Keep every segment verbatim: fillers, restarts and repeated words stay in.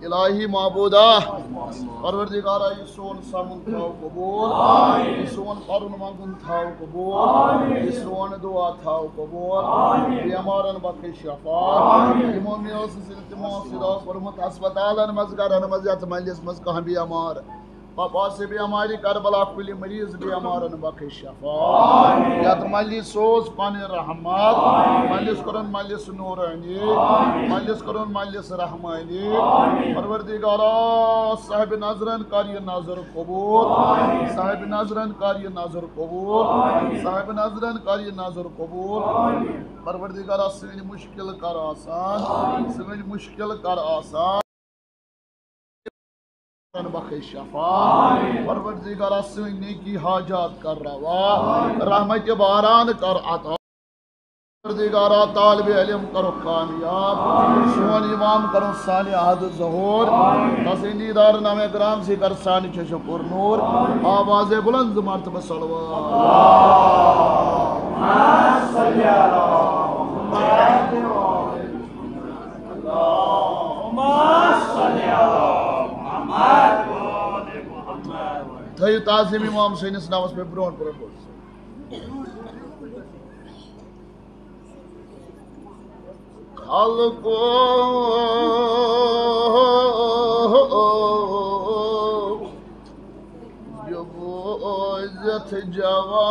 الہی معبودا، پروردگارا، یہِ سون سمُن تھاو قبول، یہِ سون پرُن منگُن تھاو قبول، یہِ سون دعا تھاو قبول۔ بیمارن بخش شفا۔ یِمو مےٚ ٲسٕس التماس، یہِ دعا کوٚرمُت ہسپتالن منٛز، گرن منٛز، یتھ محلس منٛز کانٛہہ بیمار، پاپا سے بیماری کربلا کُلہِ مریض بیمارن بخش شفا۔ یتھ مجلس سوز پنٕنۍ رحمت، مجلس کرن مجلس نورانی، مجلس کرن مجلس رحمانی۔ پروردگارا، صاحب نظرن کر یہِ نظر قبول، صاحب نظرن کر یہِ نظر قبول، صاحب نظرن کر یہِ نظر قبول۔ پروردگارا، سٲنۍ مشکل کر آسان، سٲنۍ مشکل کر آسان۔ بخش شفا۔ پروردگارا، سٲنۍ نیکی حاجات کر روا، رحمت باران کر عطا۔ پروردگارا، طالب علم کرو کامیاب، سون امام کرو سانہِ عہد ظہور، تسٕنٛدۍ دیدار نامہ کرام سے کر سانہِ چشم پر نور، آواز بلند مرتبہ صلوات۔ تھٲیِو تعظیم امام سٕنٛدِس ناوَس پٮ۪ٹھ برونٛٹھ برونٛٹھ برونٛٹھ۔ خلقو یہِ بوٗزِتھ جواب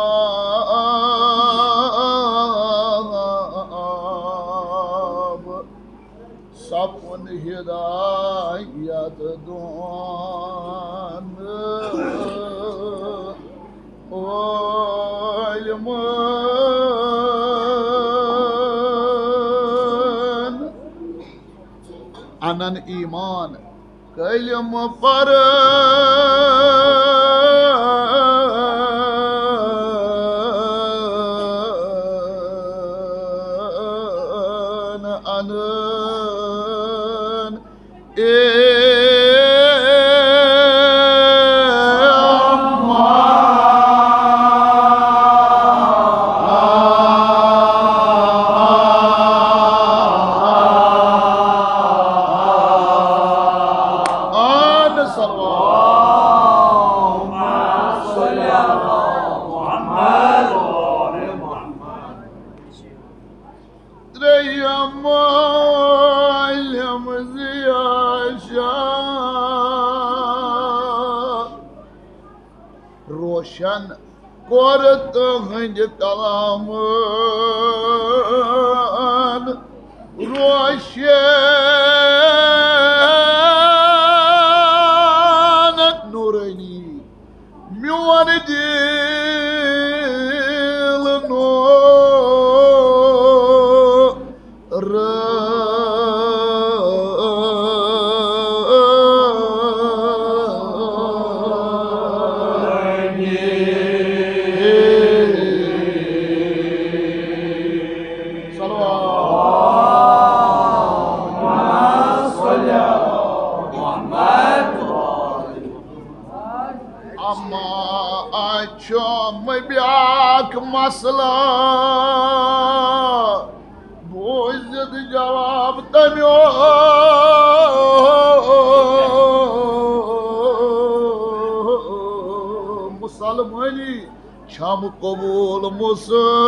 سپُن ہدایت دون علمن۔ انن ایمان کلمہ پرن انن۔ اے اہن صلوات۔ ترٛیٚیِم عالم ضیاء شاہ روشن کوٚر تُہنٛدِ کلامن روشن نورانی۔ میون دل نور۔ اما چھُم بیاکھ مسلہٕ بوٗزِتھ جواب تمیُک مسلمٲنی چھم قبول مسلم۔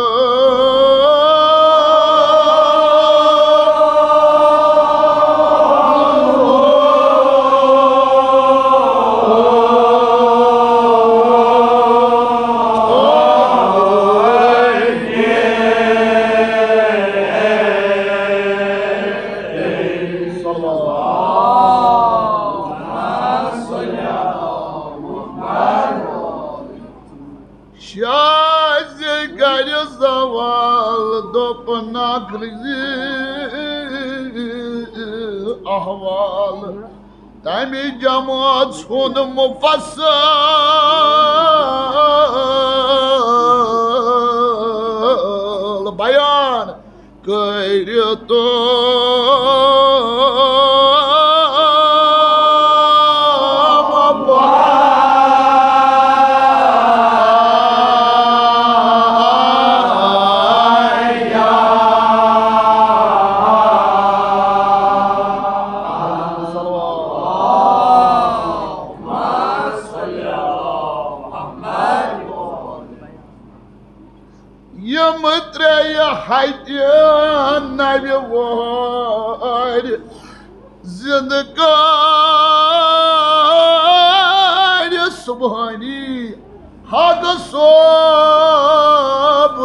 شازِ گرِ زوال دوٚپ نقل زِ احوال تمہِ جمٲژ ہُنٛد مفصل بیان کٔرِتھ۔ زندٕ کر صبحٲنی حق صٲب۔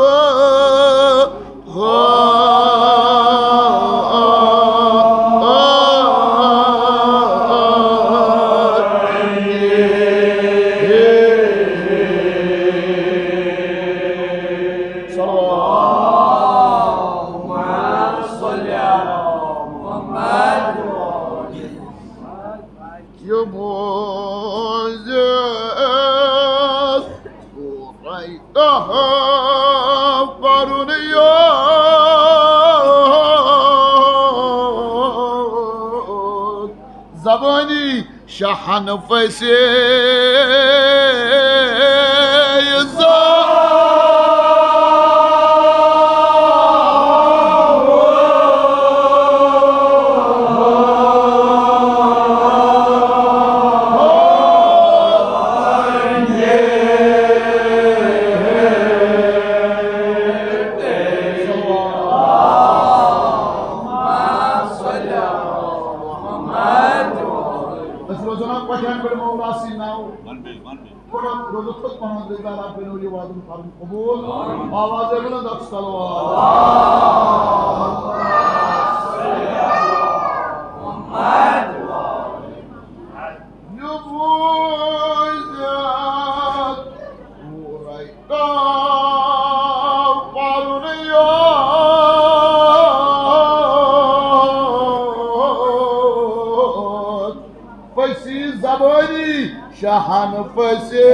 یہِ بوزِتھ پوٗرَے تہٕ پَرُن یوت زبٲنی شاہن پھسے أسۍ روزو نا کۄٹھٮ۪ن پٮ۪ٹھ مولا سٕنٛدۍ ناوٕ؟ تھوڑا روزو تھوٚد پہن، رضا رب بنو یہِ وعدُن پَرُن قبوٗل۔ آوازے بلند اکھ صلوات۔ یہِ بوٗزِتھ پوٗرَے تہٕ پَرُن یوت پھسی زبٲنی شاہن پھسے۔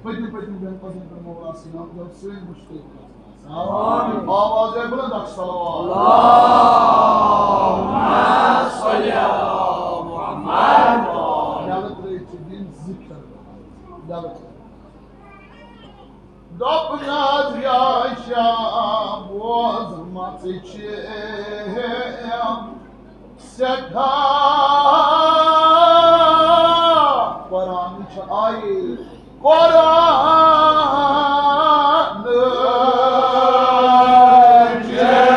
پٔتِم پٔتِم بٮ۪ن پَزَن پٮ۪ٹھ مولا سینا جب سٲنۍ مُشکِل۔ آواز ہے بلند اکھ صلوات۔ اللہم صل علی محمد۔ یَلہٕ ترٛٲیِتھ چھِ دِنۍ ذِکر۔ یَلہٕ ترٛٲیِتھ۔ دوٚپنَس یا شاہ بوز مَژٕ چھِ سٮ۪ٹھاہ قرآن چھُ آیہِ قرآن چھُ آیہِ۔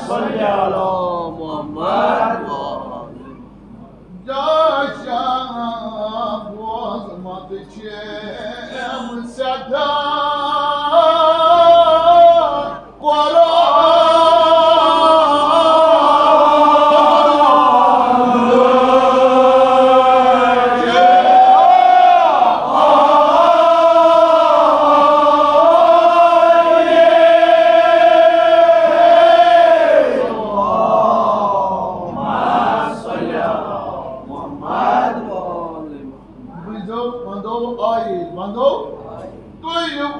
صلی علی محمد۔ جاشا بوزمت چھم سدا قرآن۔ بنٛدو، بنٛدو آیے، بنٛدو۔ تُہۍ یِم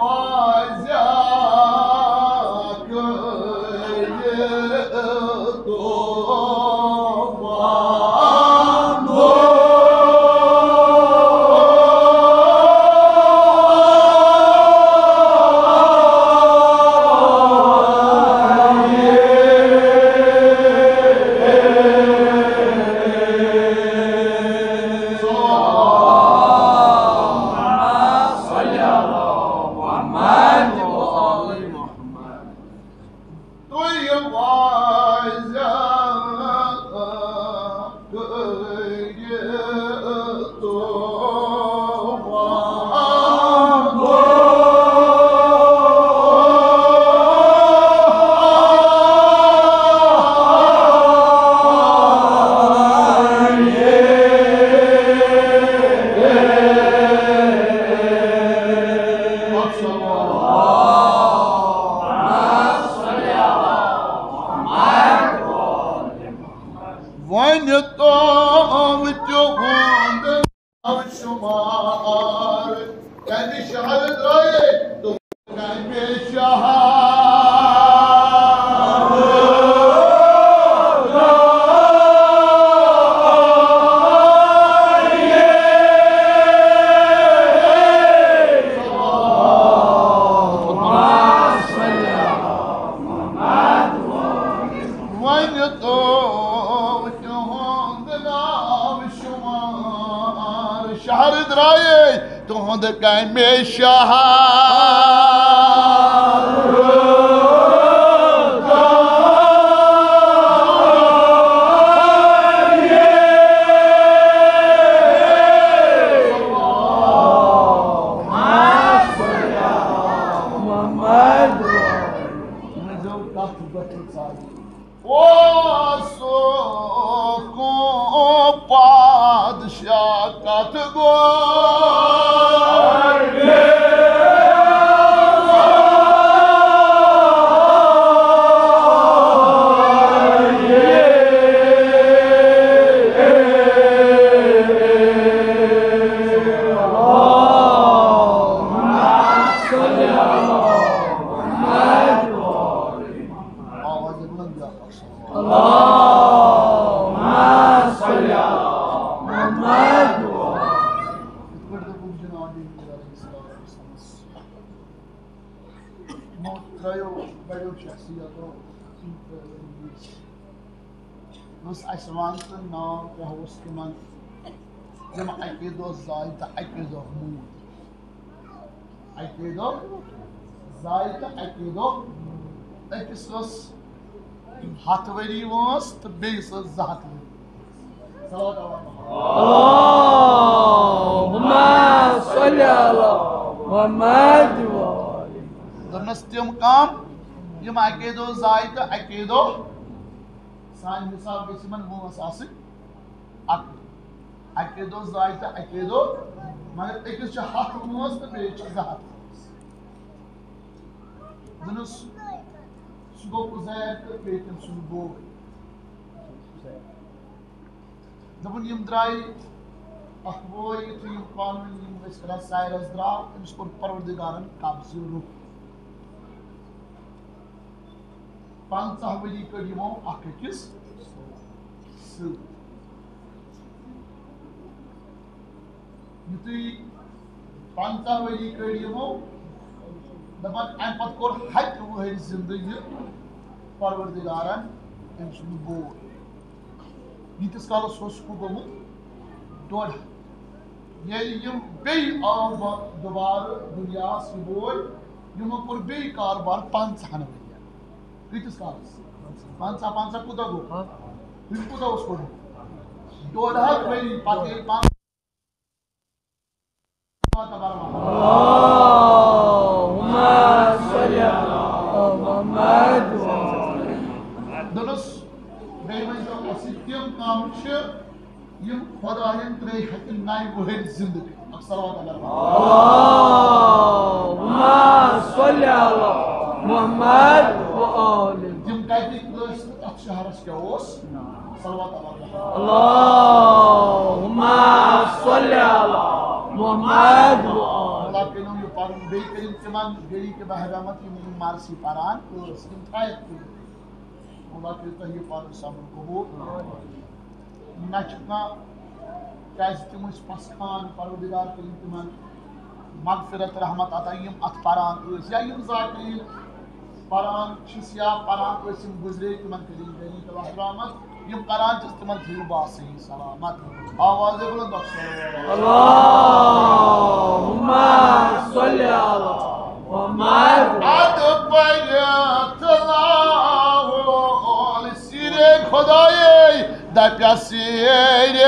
وۄنۍ توٚو تِہُنٛد ناو شُمار، کمہِ شہر درٛایے تِم، کمہِ شہر؟ وۄنۍ توٚو تِہُنٛد ناو شُمار، شہر درٛایے تُہُنٛد کمہِ شہر؟ اوسُکھ پادشاہ کتھ گوٚو۔ آواز بلند۔ اللهم صل على محمد۔ یِتھ پٲٹھۍ دوٚپُکھ جناب علیہ الصلوۃ والسلام، یِمو ترٛیو بڑیو شخصیتو، یِم ترٛٲوۍ ؤری ٲسۍ۔ یُس اَسہِ وَن تہٕ ناو کیٛاہ اوس تِمن، یِم اَکے دۄہ زاے تہٕ اَکے دۄہ موٗدۍ۔ اَکے دۄہ زاے تہٕ اَکے دۄہ، أکِس ٲس ہَتھ ؤری وٲنٛس تہٕ بیٚیِس ٲس زٕ ہَتھ ؤری۔ صلوات علی محمد۔ اللهم صل على محمد وآل۔ دوٚپنَس تِم کَم یِم اَکے دۄہ زاے تہٕ اَکے دۄہ، سانہِ حساب گژھِ یِمن وٲنٛس آسٕنۍ اَکٕے۔ اَکے دۄہ زاے تہٕ اَکے دۄہ، مگر أکِس چھِ ہَتھ وٲنٛس تہٕ بیٚیِس چھِ زٕ ہَتھ وٲنٛس۔ دوٚپنَس، سُہ گوٚو عزیر تہٕ بیٚیہِ تٔمۍ سُنٛد بوے۔ دوٚپُن، یِم درٛاے اَکھ بوے، یُتھُے یِم پانہٕ ؤنۍ یِم ٲسۍ کران، سایرس درٛاو، أمِس کوٚر پروردگارن قبضہٕ روح۔ پنٛژاہ ؤری کٔڑۍ یِمو اکھ أکِس سۭتۍ۔ یُتھُے پنٛژاہ ؤری کٔڑۍ یِمو، دَپان، اَمہِ پتہٕ کوٚر ہَتہِ وُہٕرۍ زِندٕ یہِ پروردگارن أمۍ سُنٛد بوے۔ ییٖتِس کالس اوس ہُہ گوٚمُت ڈۄڈ ہتھ۔ ییٚلہِ یِم بیٚیہِ آو وۄنۍ دُبارٕ دُنیاہس یہِ بوے، یِمو کوٚر بیٚیہِ کاربار پنٛژاہن ؤرین۔ کۭتِس کالس؟ پنٛژاہ، پنٛژاہ کوٗتاہ گوٚو؟ تٔمۍ کوٗتاہ اوس کوٚرمُت؟ ڈۄڈ ہتھ ؤری پتہٕ ییٚلہِ پنٛژاہ اللهم صل على محمد۔ دوٚپنَس، بیٚیہِ ؤنۍتو اَسہِ تِم کم چھِ یِم خۄدایَن ترٛیٚیہِ ہَتہِ نَیہِ وُہٕرۍ زِندٕ کٔرۍ۔ اَکھ صلوات علی محمد۔ اللهم صل على محمد وآل۔ تِم کَتِکۍ ٲسۍ تہٕ اَتھ شہرَس کیٛاہ اوس؟ صلوات علی محمد۔ اللهم صل على محمد وآل۔ اللہ کٔرِو یہِ پَرُن، بیٚیہِ کٔرِو تِمَن بیٚیہِ تہِ بہرامت یِم یِم مرثی پَران ٲسۍ، تِم تھایَکھ کٔرِتھ۔ اللہ کٔرِو تۄہہِ یہِ پَرُن سَمُن قبوٗل۔ نہ چھُ کانٛہہ، کیٛازِ تِم ٲسۍ پَسہٕ کھان، پروردگار کٔرِن تِمَن مغفرت رحمت عطا، یِم اَتھ پَران ٲسۍ یا یِم ذاکرین پَران چھِس یا پَران ٲسۍ، یِم گُزرے، تِمَن کٔرِن جنت والا رحمت، یِم پَران چھِس تِمَن تھٲیِو باصحیح سلامت۔ آواز بلند اکھ صلوات۔ اللهم صل على محمد۔ اَدٕ پٔرِتھ لاہور سیرِ خۄدایے دَپٮ۪س سیرِ۔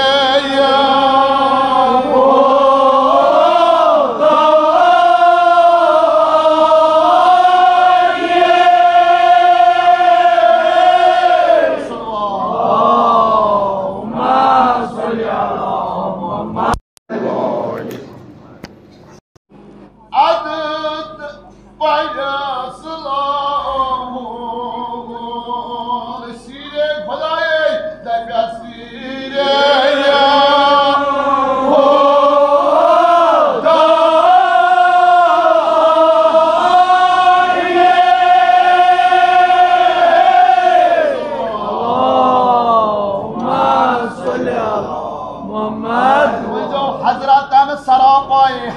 عدد پرس لاہور سیرِ خۄدایے دَپٮ۪س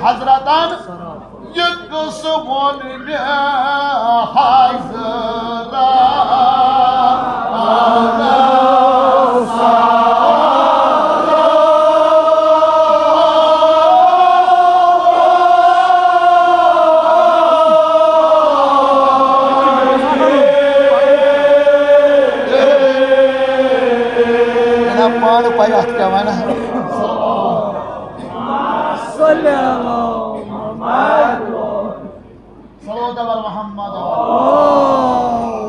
حضرتن، یہِ قصہٕ ووٚن مےٚ حضرت۔ جناب، پانہٕ پَے اَتھ کیٛاہ وَنان۔ صلی اللہ محمد۔ صلوات علی محمد۔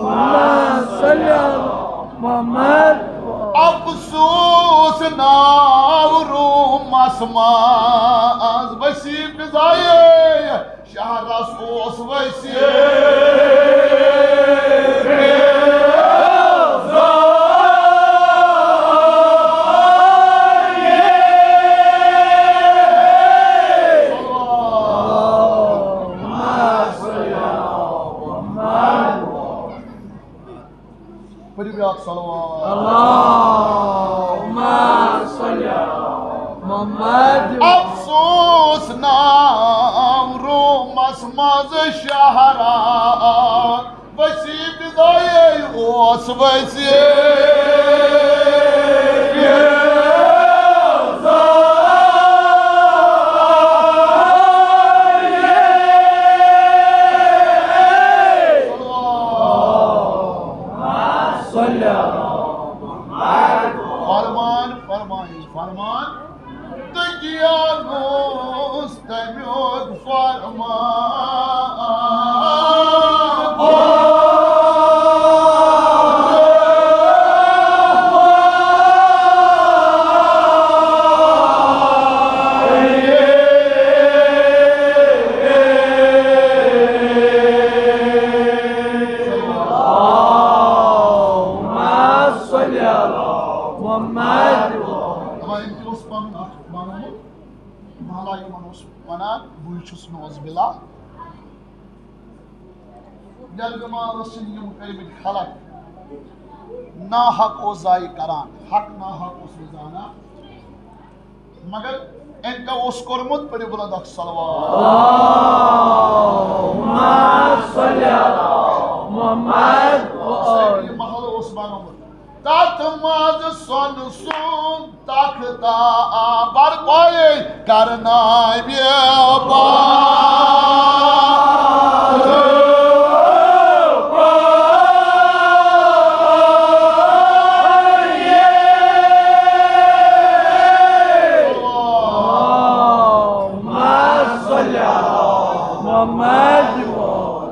اللہم صلی علی محمد۔ افسوس ناو رومس منٛز وسیع فضائے شہرس اوس وسیع۔ پٔرِو بیٛاکھ صلوات۔ اللہم صلی علی محمد۔ افسوس ناو رومس منٛز شہرا وسیع فضائے اوس وسیع۔ فرمان، فرمائیے، فرمان۔ تہٕ گیانوس تمیُک فرمان۔ دپان، أمۍ تہِ اوس پنُن اکھ بنومُت محلہ، یِمن اوس ونان، بٕے چھُس نعوذ باللہ۔ یرغمالس چھِنہٕ یِم کٔرمٕتۍ خلق ناحق اوس ضایع کران، حق ناحق اوس نہٕ زانان۔ مگر أمۍ کیٛاہ اوس کوٚرمُت؟ پٔرِو بلند اکھ صلوات۔ اللہم صلی علی محمد و آل۔ یہِ محلہٕ اوس بنومُت۔ تتھ منٛز سۄنہٕ سُنٛد تختہ برپٲے کرناوِ پاے۔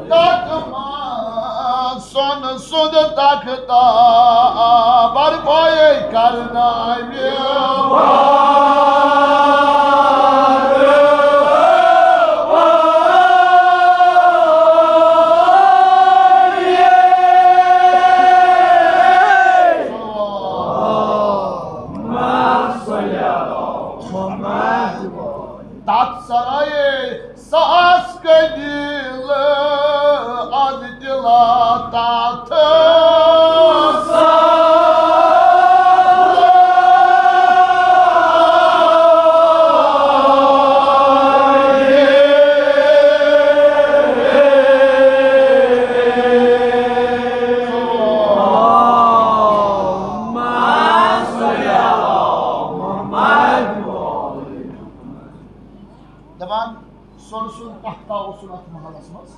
تتھ منٛز سۄنہٕ سُنٛد تختہ برپٲے کرناوِ۔ تتھ سرائے ساس قدیل از دلا تاتھ۔ دپان، سۄنہٕ سُنٛد تختہ اوسُن اتھ محلس منٛز۔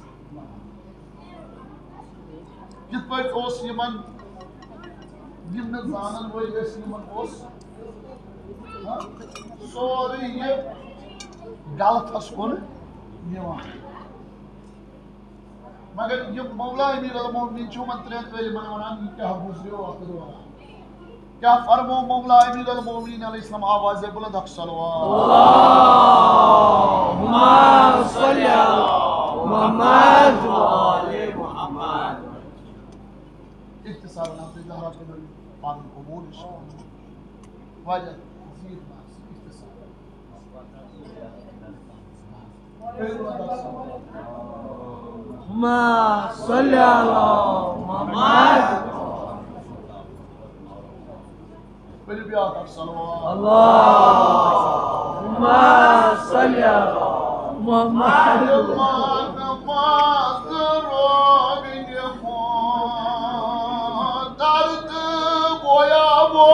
یِتھ پٲٹھۍ اوس یِمن، یِم نہٕ زانن وٲلۍ ٲسۍ، یِمن اوس، ہاں، سورُے یہِ غلطس کُن نِوان۔ مگر یِم مولا امیر المومنین چھِ یِمن ترٛٮ۪ن عٲلمن ونان، یہِ کیٛاہ گُزریو اتھ دوران۔ کیا فرمو مولا امیر المومنین علیہ السلام؟ آواز بلند اکھ صلوات۔ اللہم صل علی محمد و آل محمد۔ اختصار نظر زہرا کے نبی پاک قبول۔ واجہ زیر ناز اختصار۔ اللہم صل علی محمد۔ ؤلِو بیٛاکھ اکھ صلوات۔ اللہم صل علی محمد۔ مہمان ماز روگنہِ مون درد گویا بو۔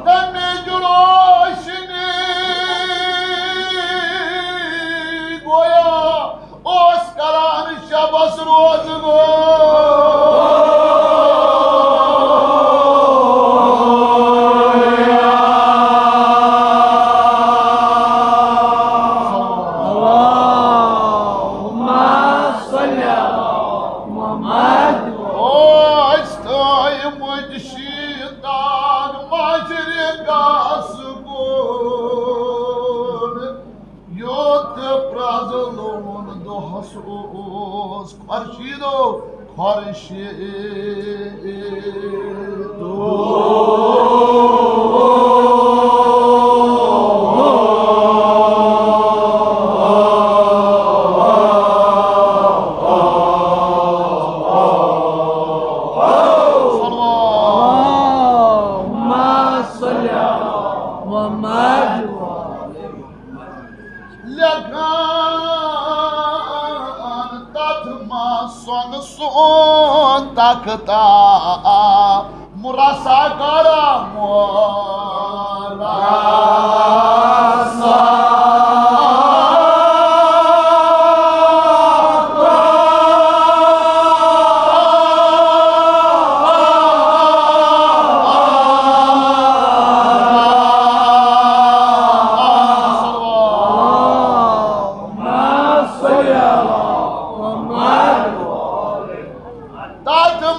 تمِچ روشنی گویا اوس کران شبس روز گویا۔ اللهم صل على محمد۔ او أسۍ تھٲومٕتۍ شیطان مشرقس کُن۔ یوٚت پرٛزلوُن دۄہس اوس خورشیدو خورشیدو۔ اللهم صل على محمد۔ لیکھان تتھ منٛز سۄنہٕ سُنٛد تختہ، مرصع کرا مرصع۔ تتھ منٛز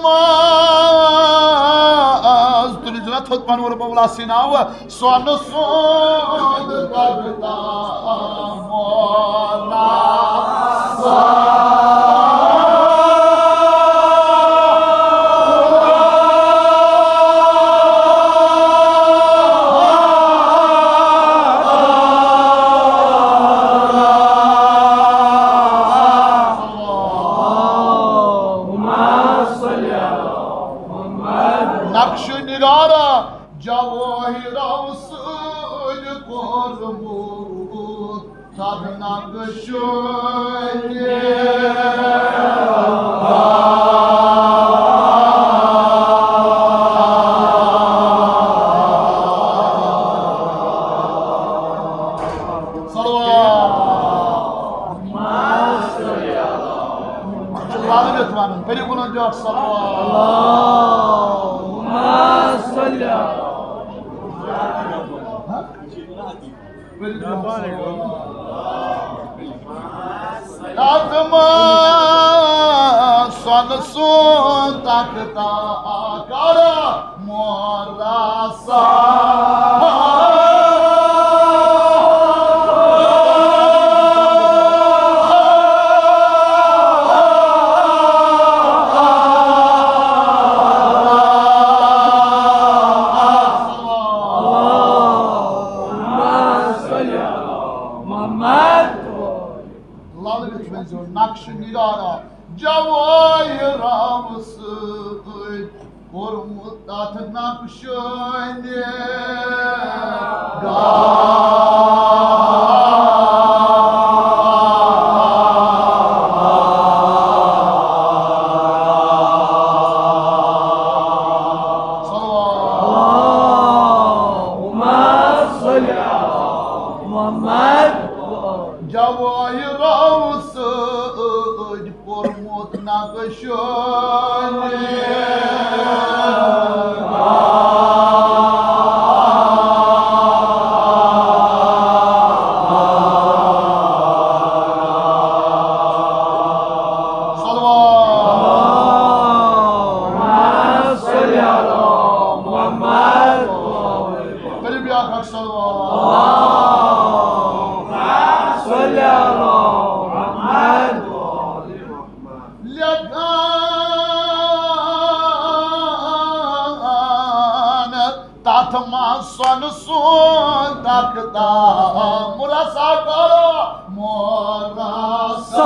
تُلِو جناب تھوٚد پنہٕ وول بولا سیٖناو، سۄنہٕ سُنٛد تختہ مولا۔ نقش نگارا جوٲہِرو سۭتۍ کوٚرمُت تتھ نقشہِ۔ صلوات۔ لالہٕ دِتھ ونُن، کٔرِو بُلند بیٛاکھ صلوات۔ اللهم صل على۔ ہہ؟ کٔرِو بیٛاکھ صلوات۔ تتھ منٛز سۄنہٕ سُنٛد تختہ کر مرصع۔ اللهم صل على محمد۔ لالہٕ دِتھ ؤنۍزیو نقش نگارا جوٲہِرو سۭتۍ کوٚرمُت تتھ نقشہِ نگار۔ صلوات۔ اللهم صل على محمد۔ جوٲہِرو سۭتۍ کوٚرمُت نقشہِ نگار۔ صلوات۔ اللهم صل على محمد۔ کٔرِو بیٛاکھ اکھ صلوات۔ اللهم صل على محمد۔ لیکھان تتھ منٛز سۄنہٕ سُنٛد تختہ مرصع کرو مرصع۔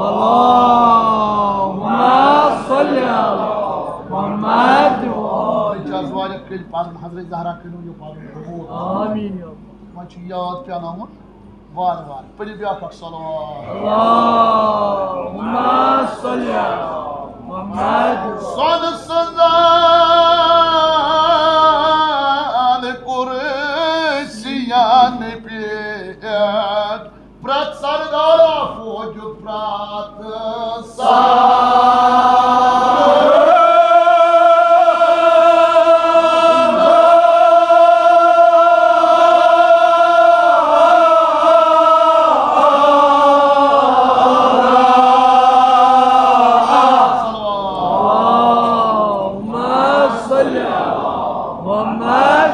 اللهم صل على محمد وآل. یہِ چھِ آز واریاہ کٔلۍ پَرُن، حضرت زہرا کٔرِو یہِ پَرُن قبوٗل۔ آمین یا اللہ۔ وۄنۍ چھُ یاد پیٛاناوُن وارٕ وارٕ۔ پٔرِو بیٛاکھ اکھ صلوات۔ اللهم صل على محمد۔ سۄنہٕ سٕنٛزن کُرسِین پٮ۪ٹھ پرٛٮ۪تھ سردارا فوجُک پرٛٮ۪تھ سردار۔ اللهم صل على محمد۔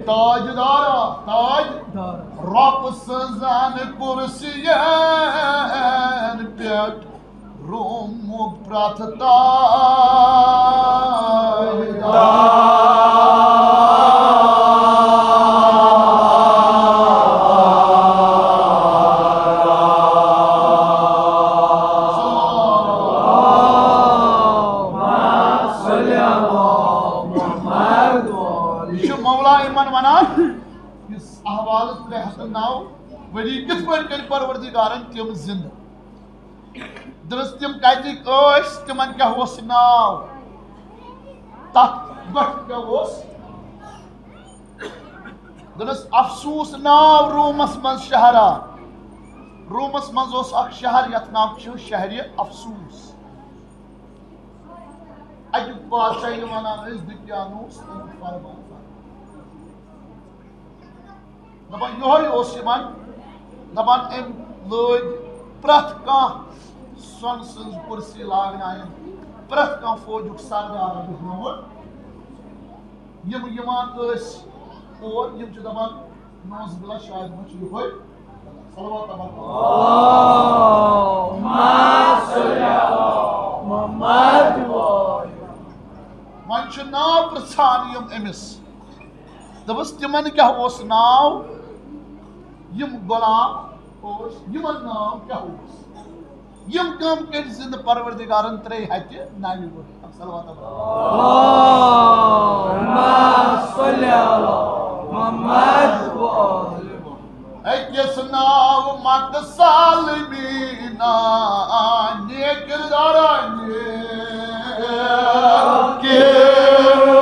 تاجدارا، تاج۔ رۄب سٕنٛزن کُرسِین پٮ۪ٹھ روٗمُک پرٛٮ۪تھ تاج۔ یہِ چھُ مولا یِمن ونان، یُس احوالہٕ ترٛےٚ ہتھ نَو ؤری کِتھ پٲٹھۍ کٔرۍ پروردگارن تِم زِندٕ۔ دوٚپنَس، تِم کَتِکۍ ٲسۍ، تِمَن کیٛاہ اوس ناو؟ تَتھ گۄپھِ کیٛاہ اوس؟ دوٚپنَس، افسوٗس ناو روٗمَس منٛز شہرا۔ روٗمَس منٛز اوس اَکھ شہر، یَتھ ناو چھُ شہرِ افسوٗس۔ اَتیُک بادشاہ ییٚلہِ وَنان ٲسۍ دُکیانوس، تَمیُک فرمان۔ دَپان یِہوٚے اوس یِمَن، دَپان أمۍ لٲگۍ پرٛٮ۪تھ کانٛہہ سۄنہٕ سٕنٛز کُرسی لاگناوٕنۍ، پرٛٮ۪تھ کانٛہہ فوجُک سردار بیٚہنووُن۔ یِم یِوان ٲسۍ اور، یِم چھِ دَپان، نعوذ باللہ، شاید ما چھُ یِہوٚے۔ صلوات پَرُن۔ اللهم صل علی محمد و آل۔ وۄنۍ چھُ ناو پرٛژھان یِم أمِس۔ دوٚپُس، تِمن کیٛاہ اوس ناو؟ یِم غلام ٲسۍ، یِمن ناو کیٛاہ اوس؟ یِم کم کٔرۍ زِندٕ پروردگارن ترٛیٚیہِ ہتہِ نَوِ ؤہرۍ؟ صلوات۔ اللهم صل علی محمد و آل محمد۔ أکِس ناو مکہٕ سالمیٖنا، نیک کردارا نیک کردار۔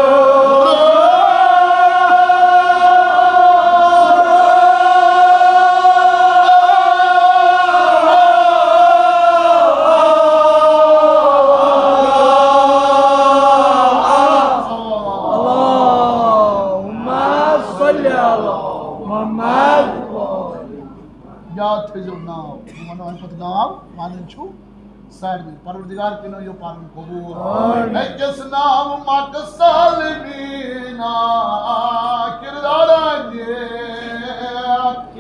اللهم صل علی محمد۔ یاد تھٲیزیو ناو، بہٕ وَنو اَمہِ پَتہٕ ناو، وَنٕنۍ چھُ سارنٕے۔ پروردگار کٔرِنو یہِ پَرُن قبوٗل۔ آمین۔ أکِس ناو مکہٕ سالمیٖنا، کردارا نیک۔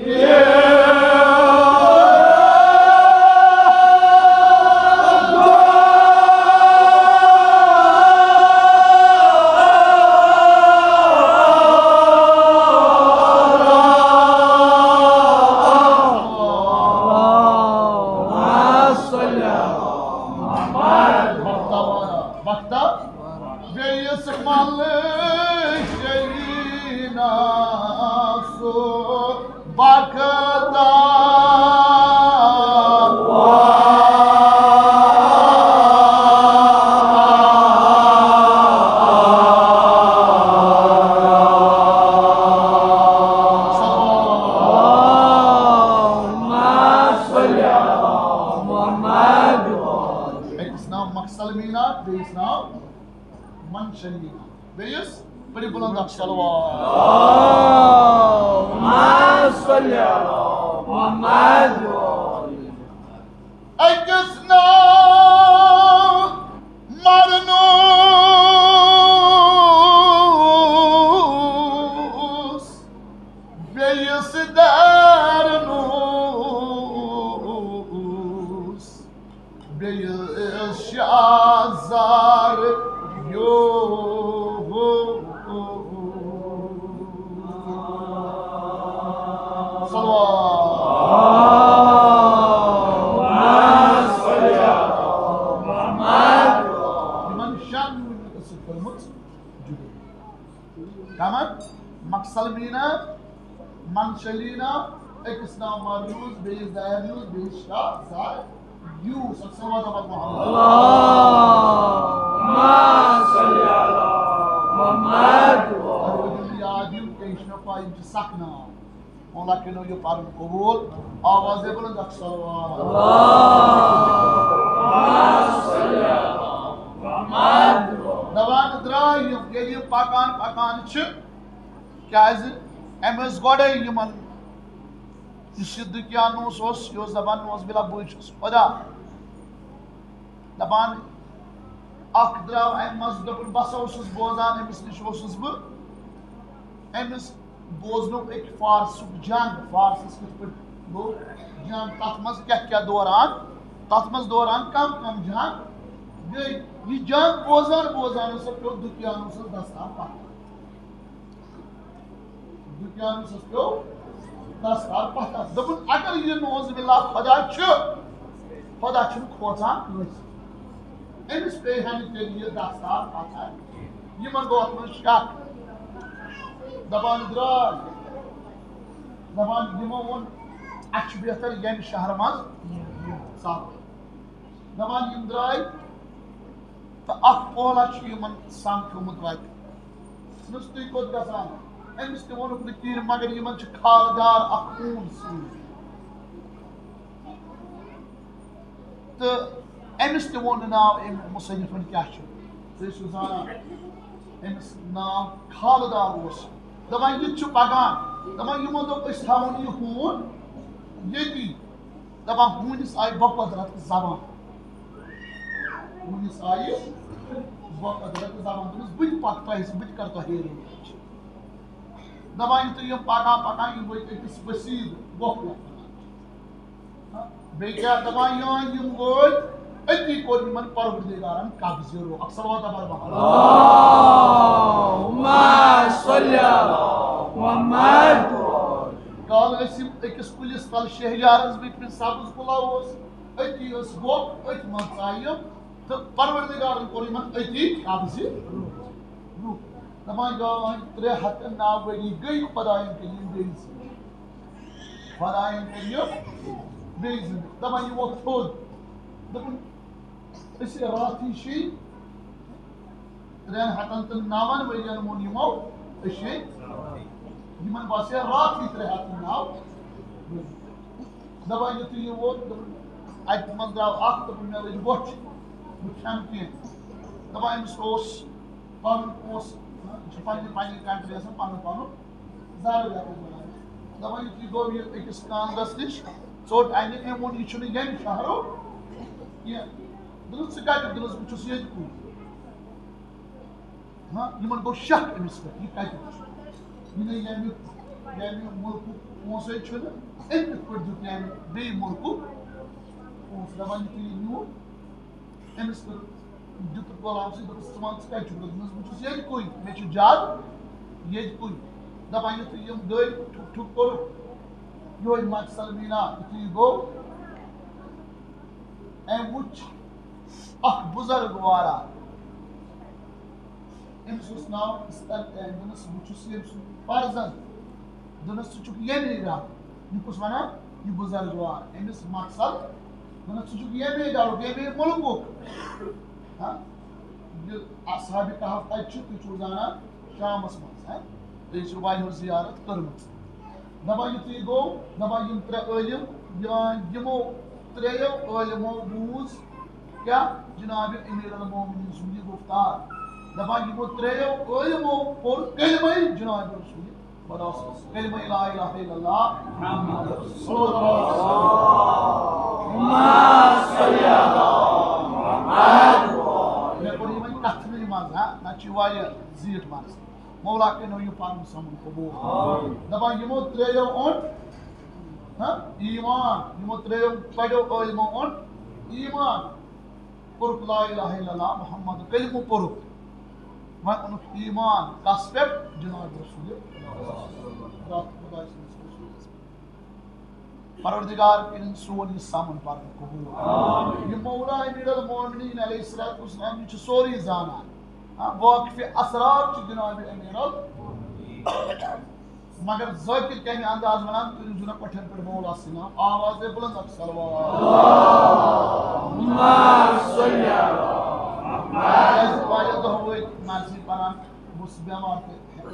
وقتا بیٚیِس ملکہٕ شریٖنا سُہ بختا۔ اللهم صل على محمد۔ أکِس ناو مکہٕ سالمیٖنا، بیٚیِس ناو منشلیٖنا۔ بیٚیِس پٔرِو بُلنٛد اکھ صلوات۔ اللهم صل علی محمد۔ أکِس ناو مرنوٗس، بیٚیِس درنوٗس۔ بیٚیِس شہزار یو۔ صلوات۔ یِمن شٮ۪ن یوٗنِٹن سۭتۍ کٔرمٕژ جُڑِتھ۔ کمن؟ مکسل مینا، منشلینا، أکِس ناو مرنوز، بیٚیِس دایرنوز، بیٚیِس شاہ زار یوٗس۔ اکھ صلوات محمد۔ اللہم صل علی محمد۔ اگر یِم یاد یِم کینٛہہ چھِ مےٚ پَے، یِم چھِ سَکھ ناو۔ مولا کٔرِو یہِ پَرُن قبوٗل۔ آوازے بُلند اکھ صلوات۔ اللہم صل علی محمد۔ دَپان درٛاے یِم، ییٚلہِ یِم پَکان پَکان چھِ، کیٛازِ أمۍ ٲس گۄڈَے یِمَن، یُس یہِ دُکیانوس اوس، یہِ اوس دَپان، "نعوذ باللہ، بٕے چھُس خۄدا۔" دَپان، اَکھ درٛاو اَمہِ منٛزٕ، دوٚپُن، "بہٕ ہسا اوسُس بوزان، أمِس نِش اوسُس بہٕ، أمِس بوزنوو أکۍ فارسُک جنگ، فارسَس کِتھ پٲٹھۍ گوٚو جنگ، تَتھ منٛز کیٛاہ کیٛاہ دوران، تَتھ منٛز دوران کَم کَم جنگ گٔے۔" یہِ جنگ بوزان بوزان ہسا پیوٚو دُکیانوسَس دَستار پَتھر۔ دُکیانوسَس پیوٚو دَستار پَتھر۔ دوٚپُن، اگر یہِ نعوذ باللہ خۄدا چھُ، خۄدا چھُنہٕ کھوژان کٲنٛسہِ۔ أمِس پیٚیہِ ہا نہٕ تیٚلہِ یہِ دَستار پَتھر۔ یِمَن گوٚو اَتھ منٛز شک۔ دَپان درٛاے۔ دَپان یِمو ووٚن، اَسہِ چھُ بہتر ییٚمہِ شہرٕ منٛز ژَلُن۔ دَپان یِم درٛاے تہٕ اَکھ پولا چھُ یِمَن سَمکھیومُت وَتہِ۔ دوٚپنَس، "تُہۍ کوٚت گژھان؟" أمِس تہِ ووٚنُکھ نہٕ کِہیٖنۍ، مگر یِمَن چھُ کھالہٕ دار اَکھ ہوٗن سۭتۍ۔ تہٕ أمِس تہِ ووٚن نہٕ ناو أمۍ مُصنِفَن کیٛاہ چھُ۔ تُہۍ ٲسِو زانان، أمِس ناو کھالہٕ دار اوس۔ دَپان، یہِ تہِ چھُ پَکان۔ دَپان، یِمو دوٚپ، "أسۍ تھاوون یہِ ہوٗن ییٚتی۔" دَپان، ہوٗنِس آیہِ بقدرت زبان۔ ہوٗنِس آیہِ بقدرت زبان۔ دوٚپمَس، "بہٕ تہِ پَکہٕ تۄہہِ سۭتۍ، بہٕ تہِ کَرٕ تۄہے رٲچھ۔" دَپان، یُتھُے یِم پَکان پَکان، یِم وٲتۍ أکِس وسیٖل گۄپھ یَتھ وَنان چھِ۔ بیٚیہِ کیٛاہ دَپان، یِوان یِم وٲتۍ، أتی کوٚر یِمَن پروردگارَن قبضہٕ۔ رو اکثر واتہ بر بہار۔ اللہم صل علی محمد۔ کالہٕ ٲسۍ یِم أکِس کُلِس تَل شہجارَس بِہِتھ، سبز کُلا اوس، أتی ٲس گۄپھ، أتھۍ منٛز ژایہِ یِم۔ تہٕ پروردگارن کوٚر یِمن أتی قبضہٕ۔ روح۔ دَپان، یہِ آو وۄنۍ ترٛےٚ ہَتھ تہٕ نَو ؤری گٔے خۄدایَن کٔرۍ یِم بیٚیہِ زِندٕ۔ خۄدایَن کٔرۍ یِم بیٚیہِ زِندٕ۔ دَپان، یہِ ووٚتھ تھوٚد۔ دوٚپُن، أسۍ راتھٕے چھِ ترٛٮ۪ن ہَتَن تہٕ نَوَن ؤرِین ووٚن یِمو، أسۍ چھِ، یِمن باسے راتھٕے ترٛےٚ ہَتھ تہٕ نَو۔ دَپان یُتھُے یہِ ووت، دوٚپُن، اَتہِ منٛز درٛاو اَکھ، دوٚپُن، مےٚ لٔج وۄٹھ، بہٕ کھٮ۪مہٕ کینٛہہ۔ دَپان أمِس اوس پَنُن پونٛسہٕ، یہِ چھُ پنٛنہِ، پنٛنہِ country آسان پَنُن پَنُن زَرٕ یَتھ منٛز بَنان۔ دَپان یُتھُے گوٚو یہِ أکِس کانٛگرَس نِش، ژوٚٹ اَنہِ، أمۍ ووٚن، یہِ چھُنہٕ ییٚمہِ شہرُک کینٛہہ۔ دوٚپُس، ژٕ کَتیُک؟ دوٚپُس، بہٕ چھُس ییٚتہِ کُے۔ ہاں، یِمن گوٚو شک أمِس پٮ۪ٹھ، یہِ کَتہِ چھُ؟ یہِ نہٕ ییٚمہِ، ییٚمہِ مُلکُک پونٛسَے چھُنہٕ، أمۍ کِتھ پٲٹھۍ دیُت ییٚمہِ بیٚیہِ مُلکُک پونٛسہٕ؟ دَپان، یُتھُے یہِ نیوٗ، أمِس کٔر، دیُتُکھ غلام سٕے، دوٚپُس، "ژٕ وَن، ژٕ کَتہِ چھُکھ روزان؟" دوٚپنَس، "بہٕ چھُس ییٚتہِ کُے، مےٚ چھُ جادٕ ییٚتہِ کُے۔" دَپان، یُتھُے یِم گٔے، ٹھُک ٹھُک کوٚرُکھ، یِہوٚے مقصد میٖنا، یُتھُے یہِ گوٚو، أمۍ وُچھ اکھ بُزرگ وارا۔ أمِس اوس ناو استل-، أمۍ دوٚپنَس، "بہٕ چھُس ییٚمۍ سُنٛد فرزند۔" دوٚپنَس، "ژٕ چھُکھ ییٚمے گرٕ؟" یہِ کُس وَنان؟ یہِ بُزرگ وار۔ أمِس مقصد، دوٚپنَس، "ژٕ چھُکھ ییٚمے گرُک، ییٚمے مُلکُک۔" ہاں؟ یہِ اصحاب کہف تَتہِ چھُ، تُہۍ چھِو زانان، شامَس منٛز، ہاں؟ تُہۍ چھِو واریاہو زیارت کٔرمٕژ۔ دَپان یُتھُے گوٚو، دَپان یِم ترٛےٚ عٲلِم، یا یِمو ترٛیٚیو عٲلِمو بوٗز کیٛاہ؟ جناب امیر المومنین سُنٛد یہِ گُفتار۔ دَپان یِمو ترٛیٚیو عٲلِمو پوٚر کلمَے جناب رسول خدا صلی اللہ علیہ وسلم۔ کلمَے لا الہ الا اللہ محمد رسول اللہ۔ اللہم صل علی محمد۔ مےٚ کوٚر یہِ وۄنۍ کَتھنٕے منٛز، ہا، نَتہٕ چھِ یہِ واریاہ زیٖٹھ مَرٕژ۔ مولا کٔرِنو یہِ پَنُن سَمُن قبوٗل۔ آمین۔ دَپان یِمو ترٛیٚیو اوٚن، ہاں، ایمان، یِمو ترٛیٚیو بَڑیو عٲلمو اوٚن ایمان۔ کوٚرُکھ لا الہ الا اللہ محمد کلمہٕ پوٚرُکھ، وۄنۍ اوٚنُکھ ایمان کس پٮ۪ٹھ؟ جناب رسول اللہ، خداے سٕنٛدِس رسولس پٮ۪ٹھ۔ پروردگار کٔرِن سون یہِ سمن پرن قبول۔ یہِ مولا امیر المومنین علیہ الصلوۃ والسلام، یہِ چھُ سورُے زانان۔ ہاں، واقف اسرار چھُ جناب امیر ال-، مگر ذاکر کمہِ انداز ونان، تُہۍ روٗزِو نہ پٹھن پٮ۪ٹھ مولا سٕنٛدِ ناو، آوازے بلند اکھ صلوات۔ کیازِ واریاہ دۄہ وٲتۍ مرضی پران، بہٕ اوسُس بٮ۪مار تہٕ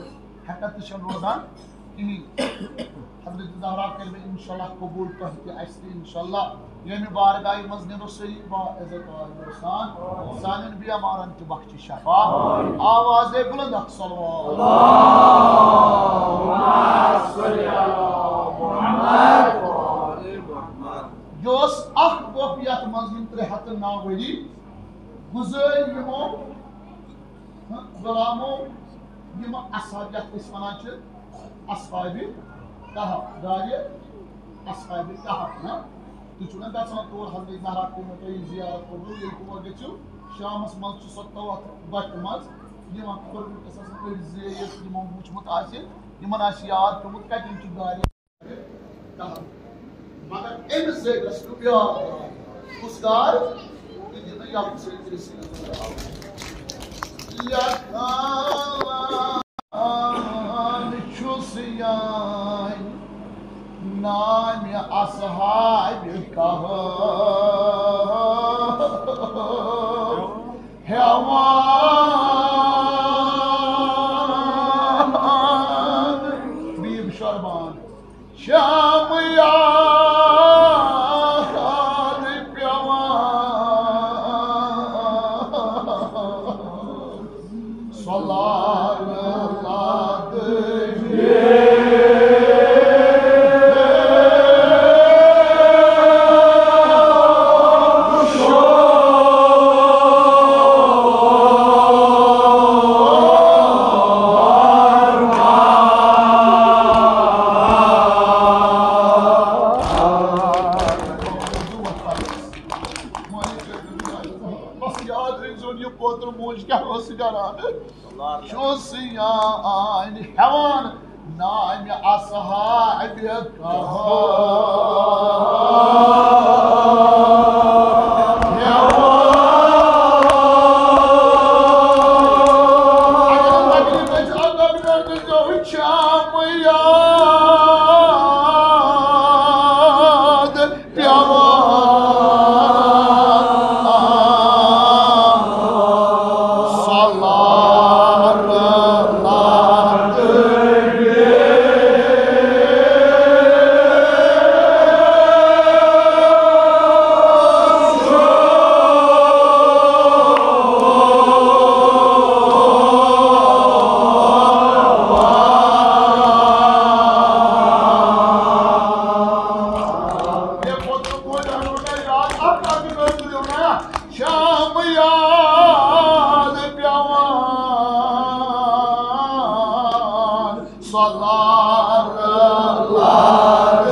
ہٮ۪کتھ تہِ چھَنہٕ روزان کِہیٖنۍ۔ حضرت زہرا کَرِ مےٚ انشاءاللہ قبول، تۄہہِ تہِ اَسہِ تہِ انشاءاللہ۔ ییٚمہِ بارگاہہِ منٛز نِمو سٲری با عزت و آبرو سان، سانٮ۪ن بیمارن تہِ بخشِ شفا۔ آوازے بلند اکھ صلوات۔ یہِ اوس اکھ وقت یتھ منٛز یِم ترٛےٚ ہتھ تہٕ نَو ؤری گُزٲرۍ یِمو غلامو، یِم اصحاب، یتھ أسۍ ونان چھِ اصحاب کہف، غارِ اصحاب کہف، نہ؟ تُہۍ چھِو نہ گژھان تور، حضرت زہرا کوٚرمُت تۄہہِ زیارت قبول، ییٚلہِ تور گٔژھِو، شامس منٛز چھُ سۄ تتھ بٹہِ منٛز یِوان، خُرمہٕ قصس أڑۍ زیٖٹھ یِمو وُچھمُت آسہِ، یِمن آسہِ یاد پیوٚمُت کتٮ۪ن چھُ غارِ۔ مگر أمِس زیٹھس پیوٚو بیٛاکھ غار۔ کُس غار؟ تہٕ یہِ نہٕ یَپھ سۭتۍ کٔرِتھ سِنَس منٛز آو۔ لیکھان چھُس یاد نامہِ اصحابِ کہف ہٮ۪وان۔ بیٖب شربان۔ شام یاد پٮ۪وان، سۄ لال لاد۔ بس یاد رٔٹۍ زیون یہِ پوتُر موج کیٛاہ ٲس کران۔ چھُس یاد ہٮ۪وان نامہِ اصحابِ کہف ہٮ۪وان۔ اگر مغرب گژھِ، اگر مغرب گژھِ، شام یاد پٮ۪وان۔ سلام لاد۔ شام یاد پٮ۪وان، سۄ لار لار۔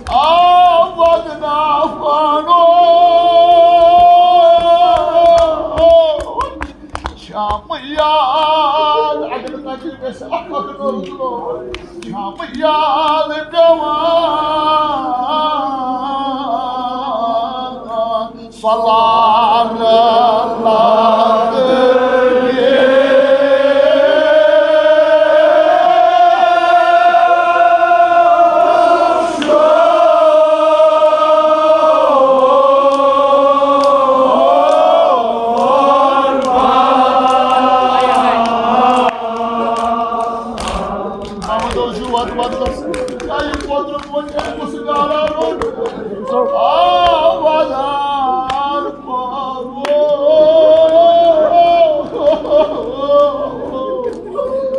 آ ودنا فانو شام یاد، اگر نہ تہِ گژھِ اکھ اکھ نوٚو نوٚو۔ شام یاد پٮ۪وان۔ سلام لاد۔ محمد اوس یہِ وَتہٕ وَتہٕ گژھان۔ کیٛاہ یہِ پوتُر ووت، کیٛاہ کُس گالا روٚٹ؟ آ، وَدان پوٚرُو۔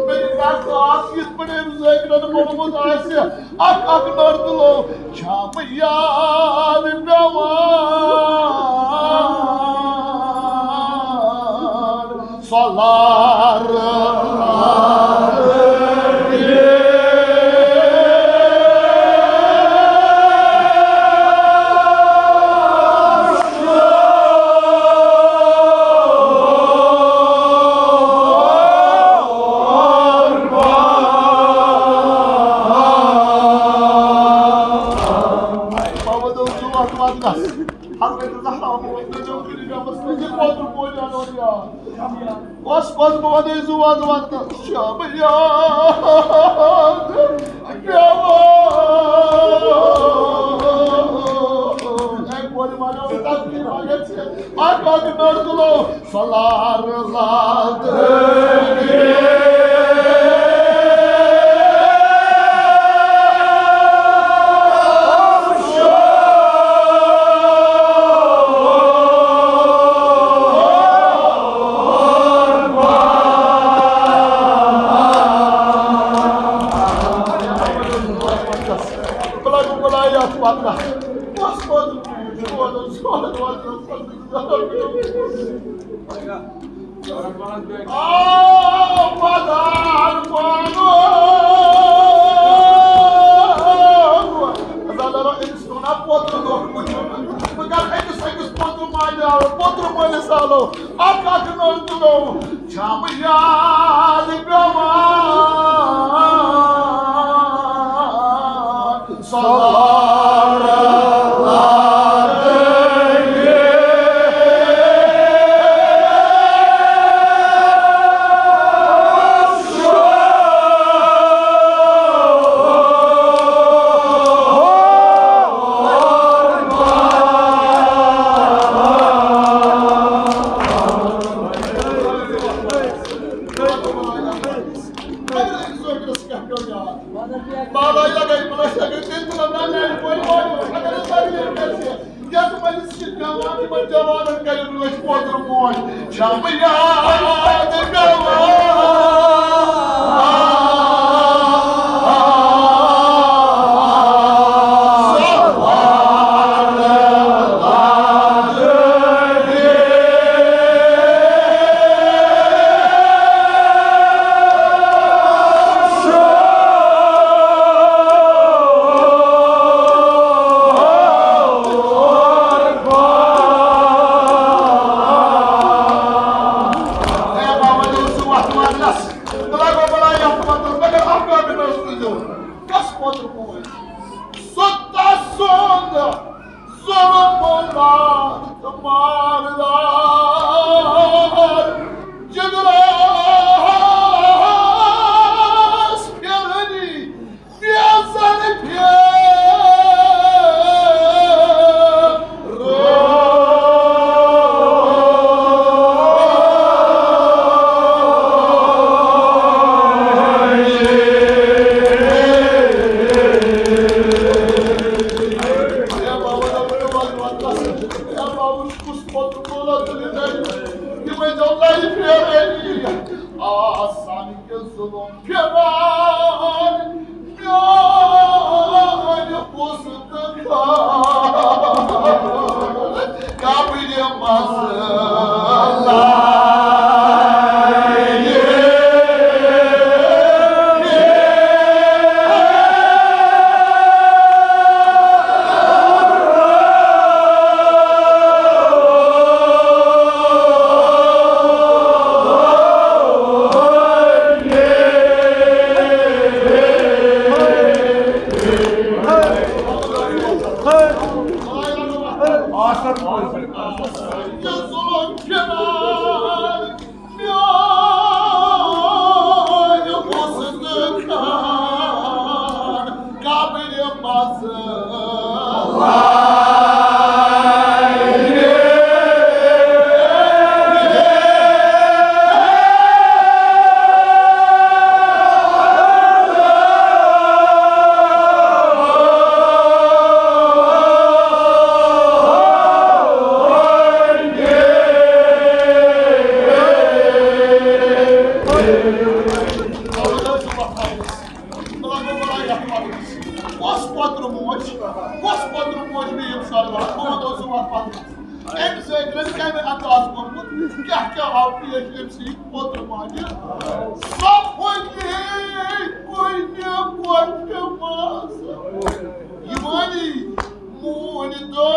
مےٚ یہِ کَتھ آس یِتھ پٲٹھۍ أمۍ زٲوۍ۔ پوٚرمُت آسہِ، اکھ اکھ نٔر تُلو، چھا بہٕ یاد پٮ۪وان؟ سۄ لارٕ، لارٕ۔ حضرت زہرا ووت نجم کٔرِتھ ربس منٛز، یہِ کوتُر بوزِ انور یار۔ بس، بس، بہٕ وَنَے زٕ وَنہٕ وَنہٕ شب یاد پٮ۪وان۔ اے کورِ، وَنو تَتھ کِتھ پٲٹھۍ گژھِ؟ اَکھ اَکھ نٔر تُلو، سۄ لارٕ لادٕ۔ بلاے، بلاے یتھ پتہ۔ بس، بس، بس، بس، بس۔ آ، مدار پانو۔ زالارو أمِس وَنان پوترٕ دۄہ وٕچھُن۔ بہٕ کَرٕ أکِس أکِس پوترٕ ماجہِ آلو، پوترٕ مٲلِس آلو۔ اَکھ اَکھ نٔر تُلو، چھَم یاد پٮ۪وان۔ سۄ لارٕ لادٕنۍ۔ بالٲے لگٲے، بالٲے لگٲے، تٔمۍ تُلُن نا میانہِ کورِ، کورِ، اگر أسۍ پَتہٕ یہِ گژھِ، یَتھ منٛز چھِ جوان، یِمَن جوانَن کَرِ رٲچھ پوتُر موج۔ چھَم یاد پٮ۪وان۔ کس پوتر موج؟ سُہ تسُنٛد ظلم مار تہٕ ماردار۔ جگرس پھرنی بیزن پھر۔ آسان کہِ ظلم پھِران میٛانہِ پوٚز تہٕ خان قبرِ منٛز۔ کۄس پۄترٕ موج، کۄس پۄترٕ موج مےٚ ییٚمہِ ساتہٕ وَنان، بہٕ وَنو زٕ وَتھ پَتہٕ۔ أمۍ زٲگرَن کَمہِ انداز کوٚرمُت، کیٛاہ کیٛاہ آو پیش أمۍ سٕنٛدِ پۄترٕ ماجہِ؟ سۄ پھٔلے کُنہِ پۄپھِ منٛز یِوانی موٗنۍ دۄہ۔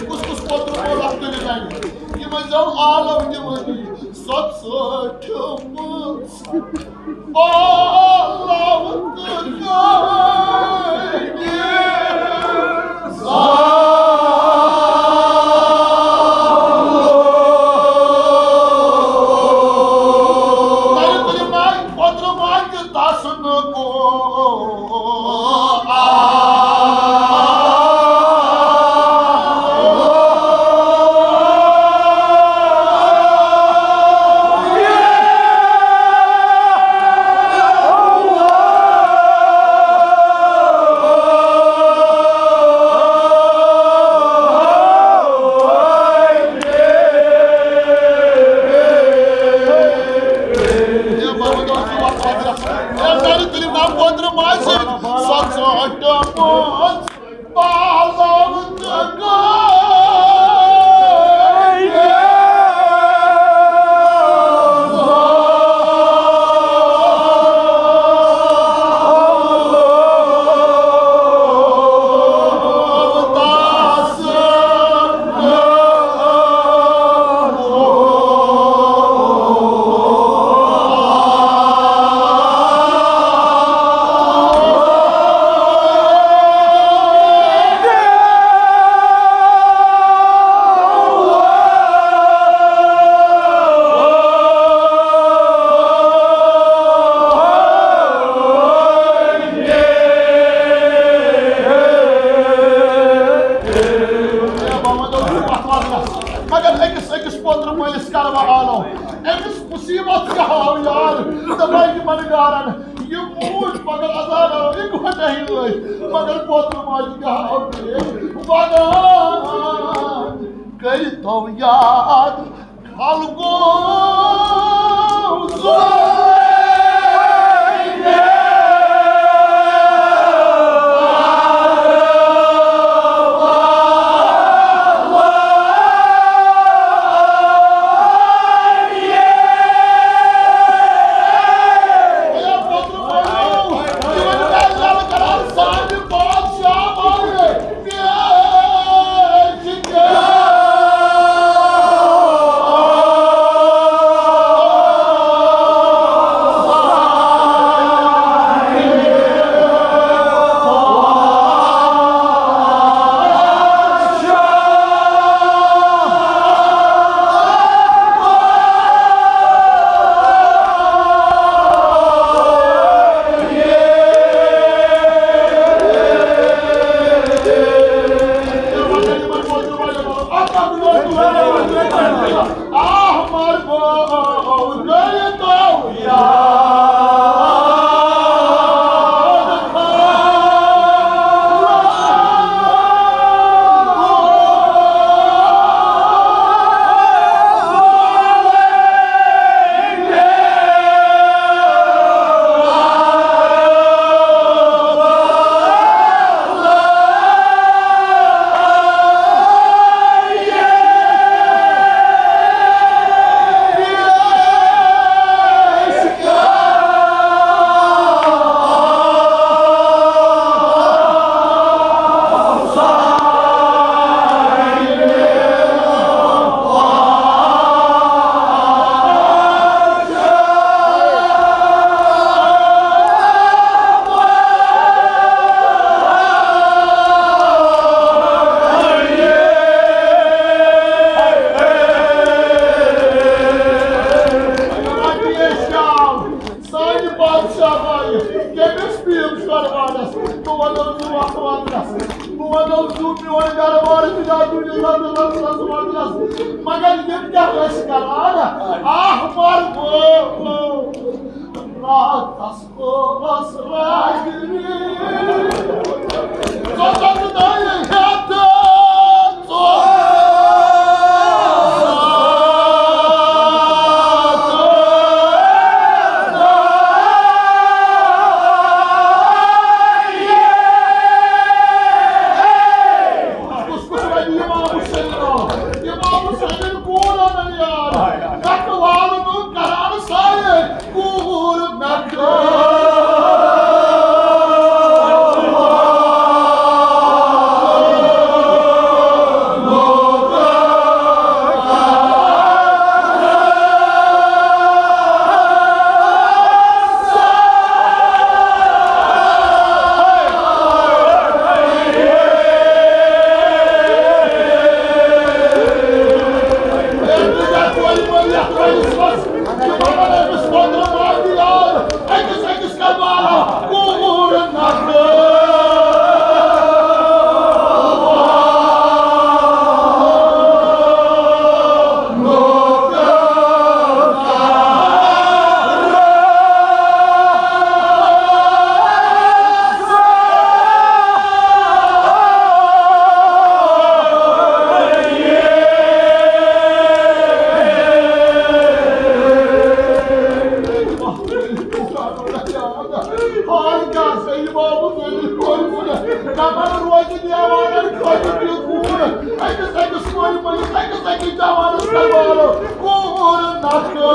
کُس کُس پوٚتُر اوس اَتھ کٔرِتھ اَنہِ؟ یِمَن زَن عالم دِوٲنی سۄ ژٲٹھمٕژ۔ عالم تہٕ گٔے تَلہِ تُلِو ناے، پوٚتُر ماے تہٕ دَسہٕ نہٕ گوٚو۔ سۄ ژٲنٛٹھ پانٛژھ۔ مگر أکِس أکِس پوترٕ مٲلِس کرٕ بہٕ آلو۔ أمِس مُصیٖبت کیٛاہ آو یاد؟ دَپان یِمن گارن، یِم موٗدۍ پگاہ عذاب اِکوٹے ٲسۍ، مگر پوترٕ ماجہِ کیٛاہ آو پیش؟ وَنان کٔرۍتو یاد خلقو زوٗنہِ۔ بہٕ وَنو ژٕ میون گرٕ وار چھُ جادوٗ جِنات رسولس وَننَس، مگر یِم کیٛاہ ٲسۍ کران؟ آہ، مر وو، راتس اوس راگنی۔ ژۄداہ دۄہہِ ہٮ۪تھ ژۄداہ۔ کُس کُس وَنہِ امام حسین؟ امام حسینن کوٗر اَنن یار۔ کَتھ والہٕ نہٕ کران سایہِ کوٗر مےٚ کٔر۔ حال کیٛاہ سا یہِ بابُک ؤنِتھ کوٚرمُت؟ دَپان روزِ دیوانَن خٲطرٕ یہِ کوٗر۔ أکِس أکِس کورِ مٔنٛزِس، أکِس أکِس جوانَس کَرٕ والو کوٗر نَکھٕ۔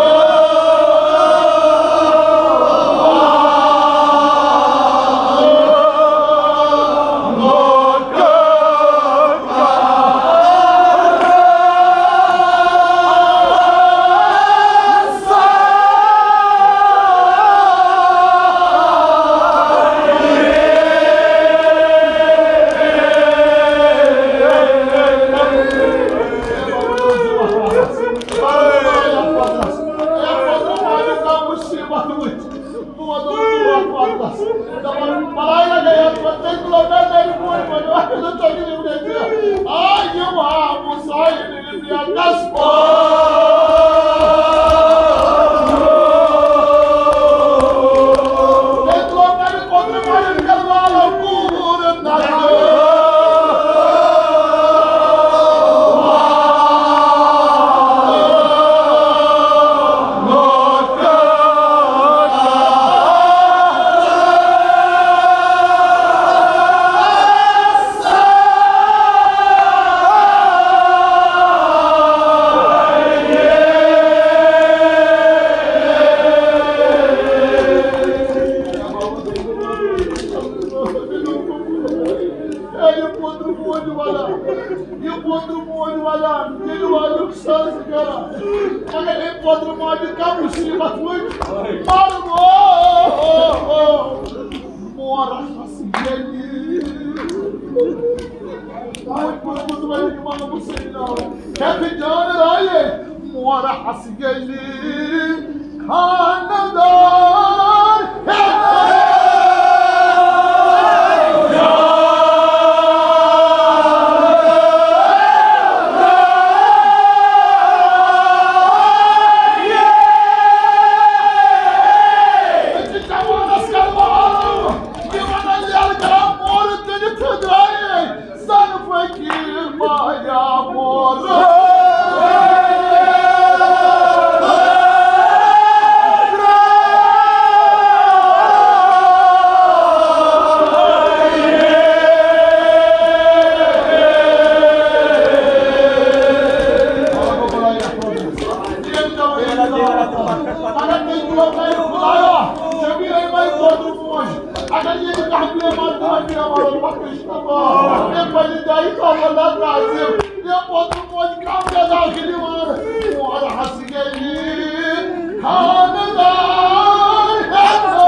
بہٕ وَنہٕ تۄہہِ برٛونٛہہ پَتہٕ۔ دَپان، بَلاے لَگے یَتھ پَتہٕ، تٔمۍ تُلو مےٚ نَرِ کورِ وَنہِ، اَتھ منٛز ژَلہِ یِم نٮ۪برِ۔ آ، یِم آ، مُسایِد ییٚلہِ مےٚ گژھٕ پَتہٕ۔ تٔمۍ تُلو مےٚ نَرِ کورِ وَنہِ، کَرٕ والو کوٗر نَرِ۔ اے، یہِ پوتُر موج وَنان، یہِ پوتُر موج وَنان، ییٚلہِ والیُک سَز کران۔ مگر اے پوتُر ماجہِ کانٛہہ مُصیٖبت وٕچھ، مَرٕ وو۔ مور ہس ییٚلہِ۔ وۄنۍ کوٚرمُت وۄنۍ اِمام حُسین۔ ہٮ۪تھ جان رایے، مور ہس ییٚلہِ خاندار ہٮ۪تھ۔ جوانس کرٕ والو، یہِ ونان ییٚلہِ کران مورٕ تٔمِس تھٔدرایے، زن فقیٖر پایا مورٕ۔ اگر تُہۍ برونٛہہ کَنہِ خۄدایا، شبیٖر احمد پوتُر موج، اگر ییٚتہِ کانٛہہ بیمار تہِ وَنہِ، بیمارَن پَتہٕ چھِ دَپان، ہے، پنٛنہِ جایہِ تھاو اللہ تعظیم۔ ہے، پوتُر موج کَم جزا چھِ دِوان؟ مور ہَس گٔلی خانٛدار ہٮ۪تھ۔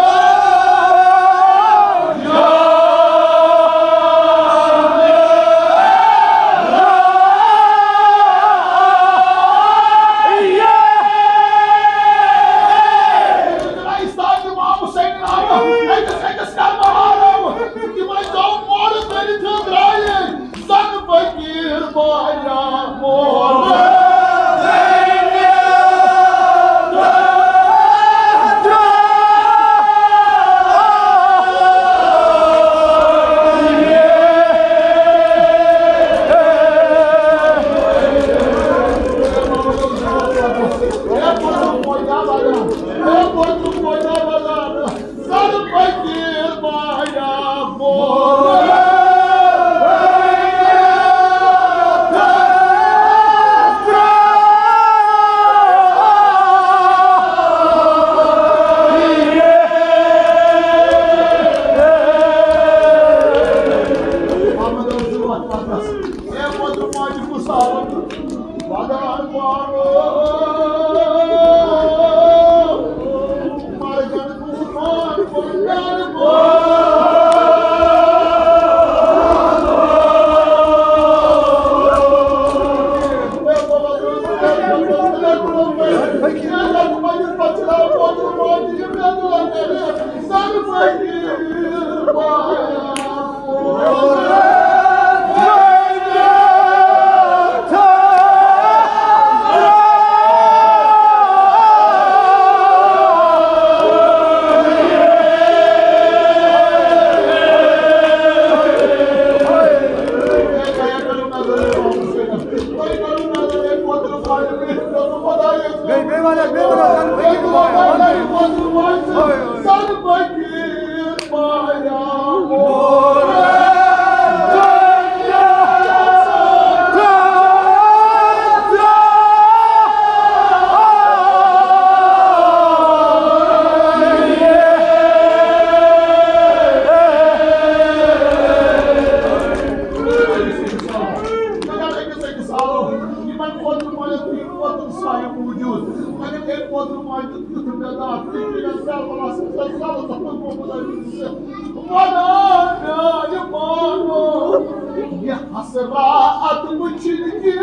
حسرات وٕچھِنۍ کہِ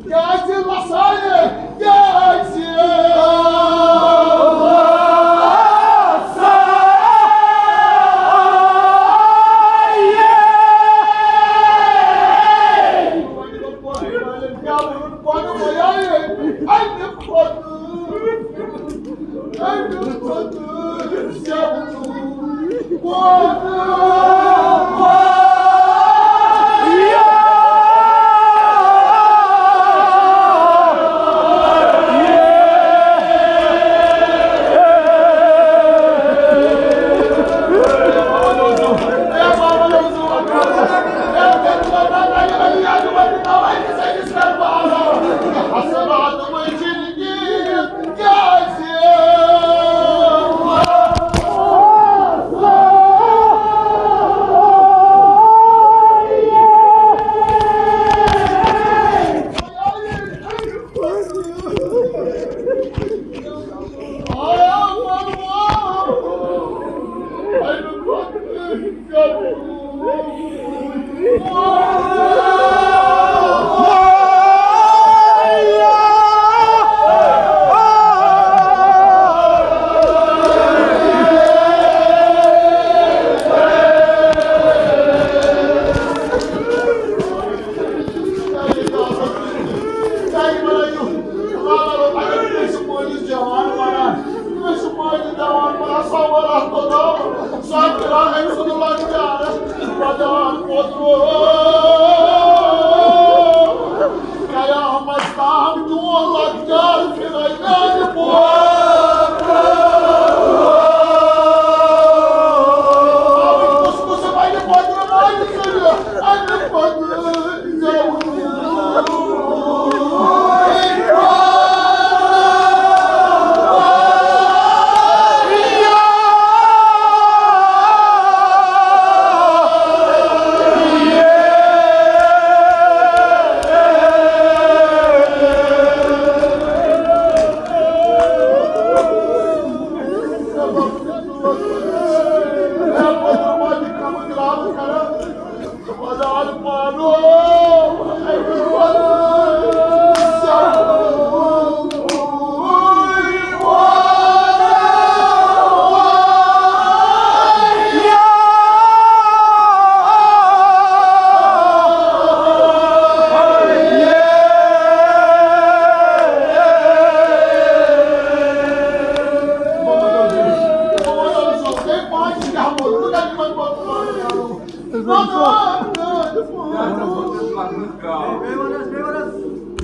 کیٛازِ لسایے، کیٛازِ؟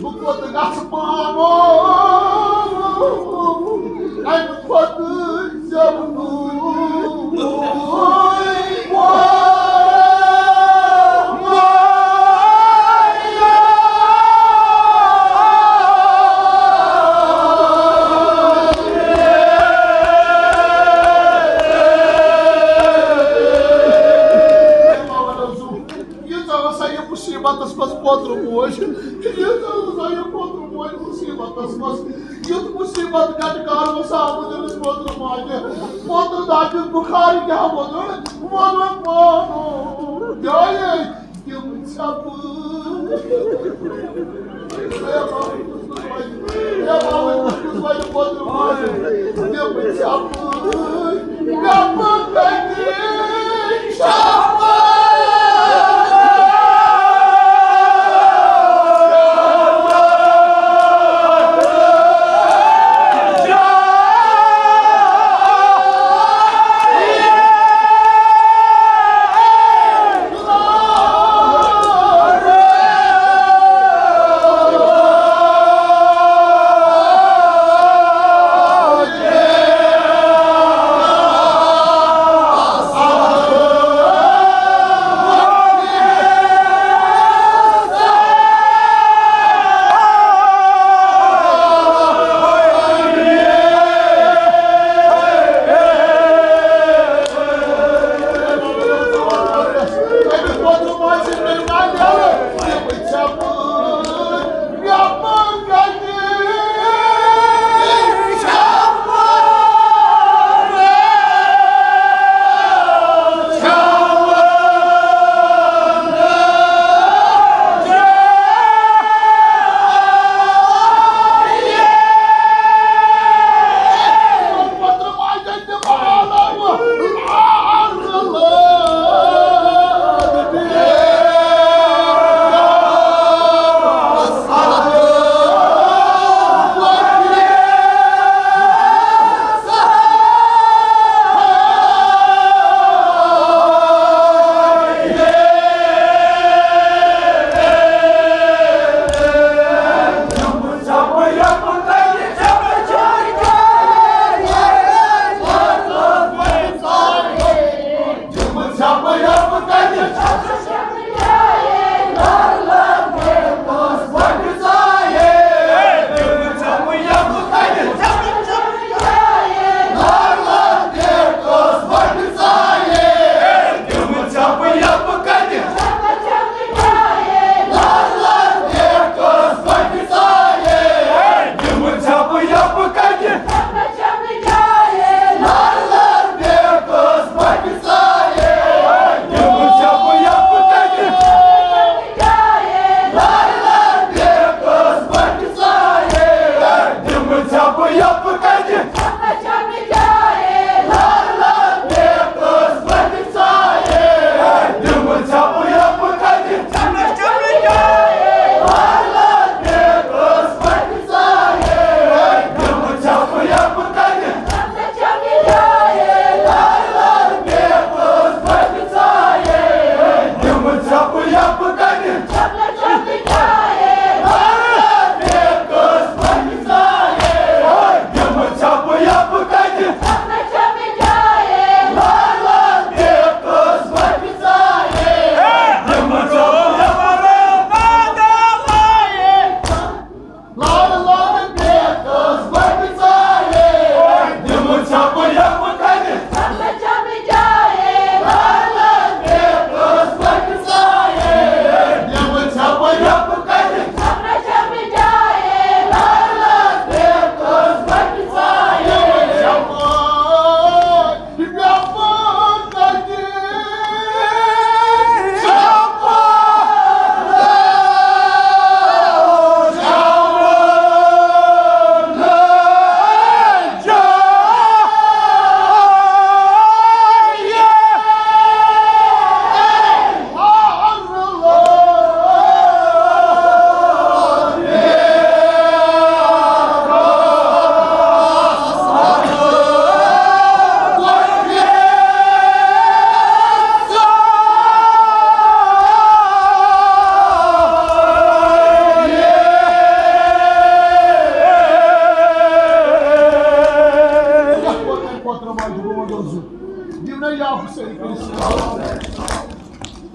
بہٕ کوٚت گژھٕ پانہٕ؟ اَمہِ کھۄتہٕ زیادٕ ییٖژاہ ٲسا یہِ مُصیٖبتس منٛز پوترٕ موج، ییٖژاہ ٲسا یہِ پوترٕ موج مُصیٖبتس منٛز۔ یُتھ مُصیٖبت گٹہٕ کار اوس آمُت أمِس پوترٕ ماجہِ۔ پوترٕ داجہِ بُخارِ کیٛاہ ووٚنُن؟ ووٚنُن پانہٕ۔ جایے تِم ژھٮ۪پہٕ۔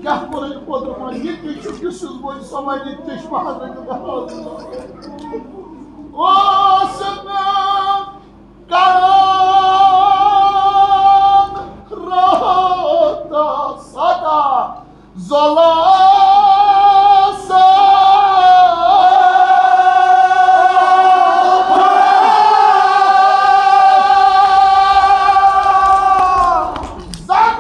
کیٛاہ کوٚر أمۍ پوترٕ منٛز؟ یہِ تہِ چھُ، یُس یُس بہٕ صبحٲے یہِ چشمہٕ حضرت اوس نہٕ کران راتس ستا زۄلاسا۔ زن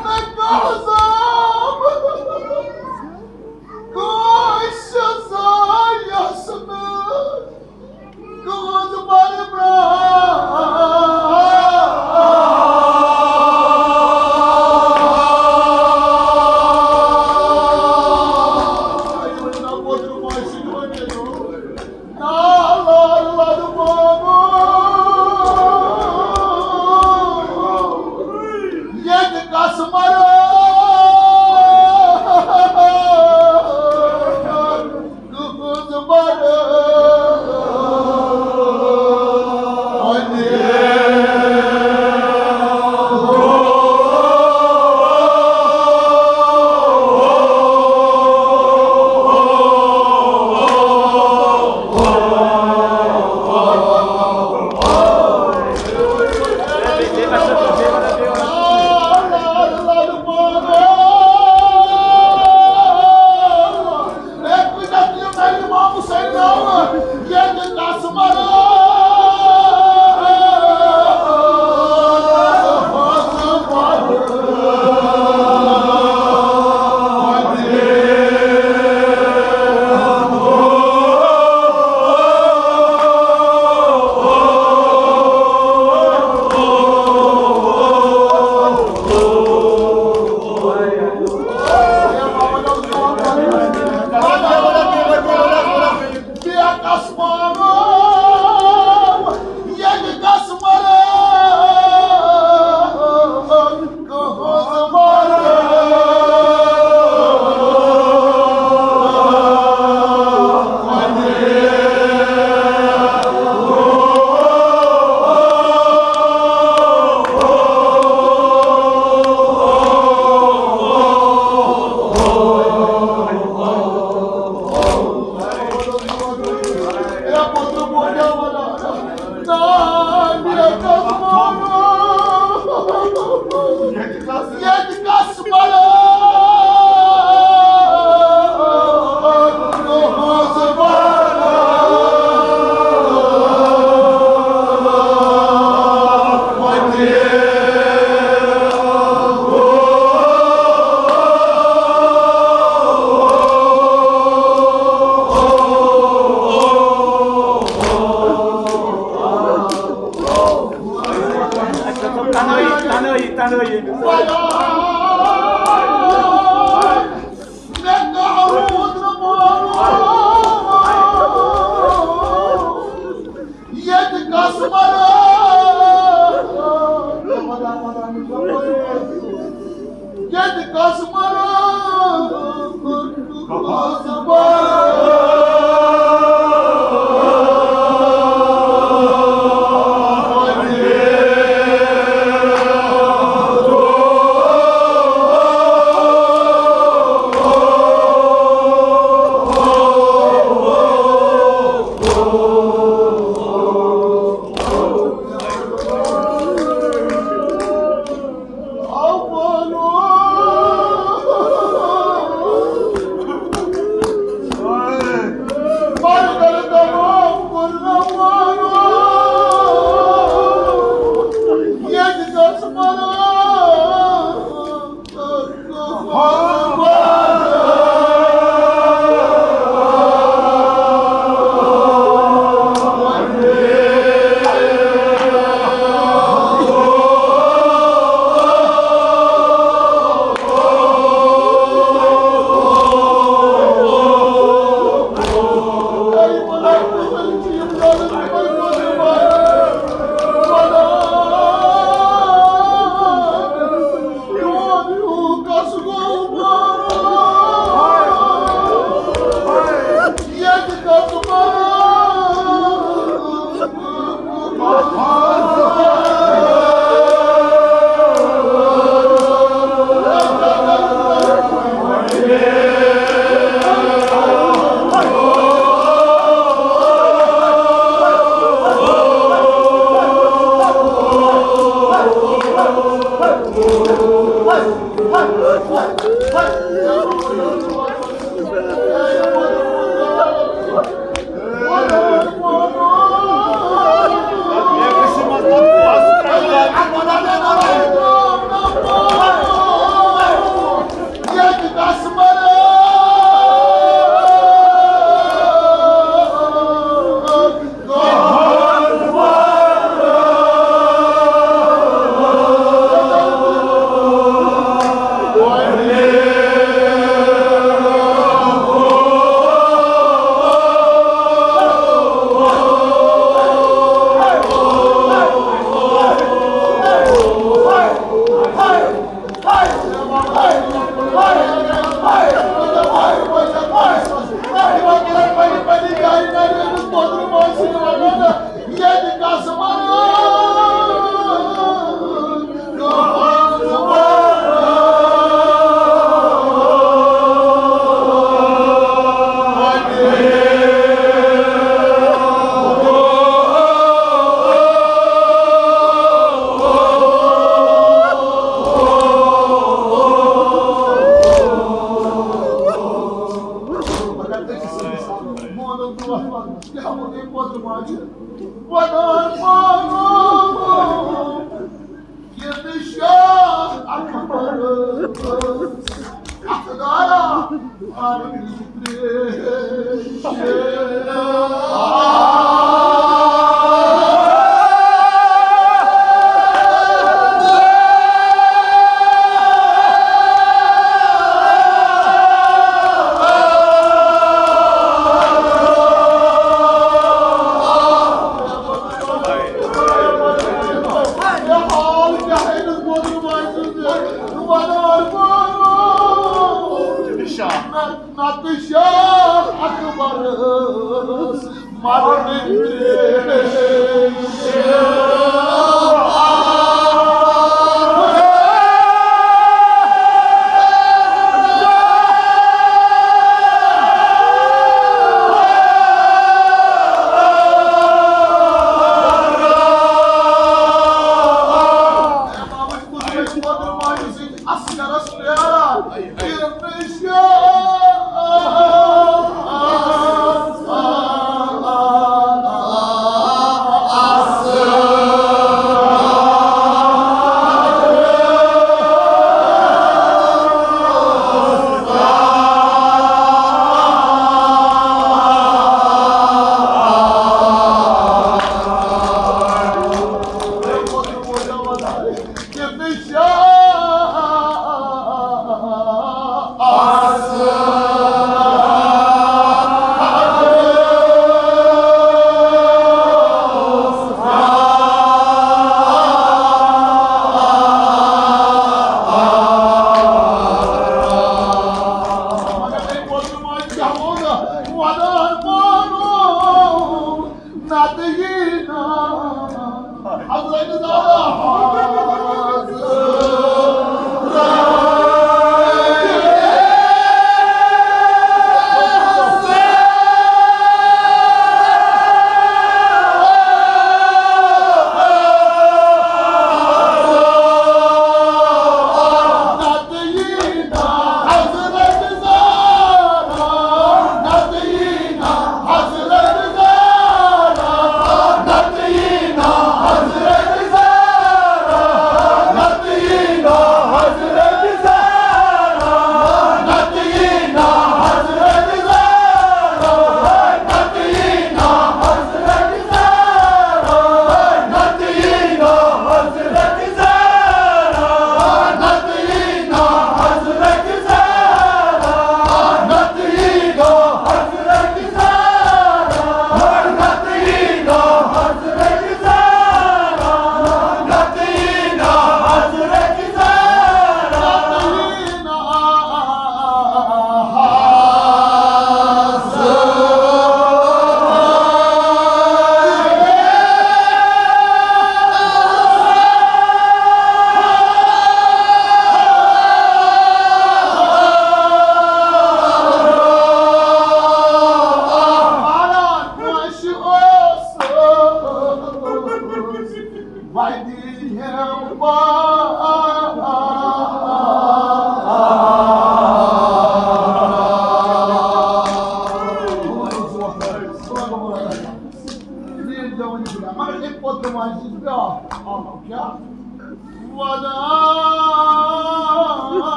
کٲنٛسہِ زایس نہٕ۔ تُہنٛز بربراہ۔ ییٚتہِ کس مران۔ تنہٲیی، تنہٲیی، تنہٲیی۔ ییٚتہِ کس مران، ییٚتہِ کس مران۔ مونُن دۄہ پَتہٕ کیٛاہ ووٚن أمۍ پوترٕ ماجہِ؟ وَنان مانو یہِ نہٕ شاہ اکبر اَتھٕ دارا پَنٕنۍ ترٛیش۔ نتہٕ شاہ اکبر ٲس مرنٕچ تریش۔ اصغرس پیاران۔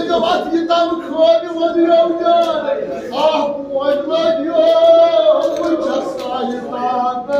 جب اتھ یہِ تام خٲلہِ ونیو جان، آہ، وۄنۍ لگیو، وۄنۍ چھس سایہِ تان۔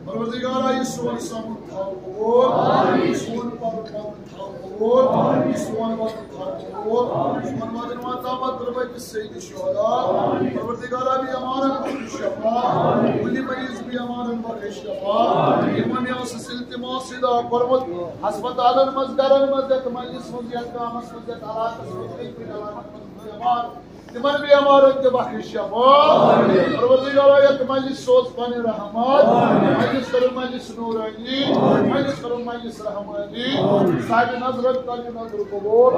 پروردگارا، یہِ سون سمُن تھاو قبول، یہِ سون پرُن وۄتھُن تھاو قبول، یہِ سون وۄتھُن تھاو قبول، یہِ سون وۄتھُن وۄتھُن تھاو قبول۔ سید الشہداء، پروردگارا بیمارن بخش شفا، کُلہِ مریض بیمارن بخش شفا، یِمن یہِ اوس التماس ادا کوٚرمُت، ہسپتالن منٛز، گرن منٛز، یتھ محلس منٛز، یتھ گامس منٛز، یتھ علاقس منٛز، أنٛدۍ پٔکۍ علاقن منٛز بیمار، تِمن بیمارن تہِ بخش شفا۔ پروردگارا، یتھ مجلس سوز پنٕنۍ رحمت، مجلس کرو مجلس نورانی، مجلس کرو مجلس رحمانی، صاحب نظرن تل نظر قبول۔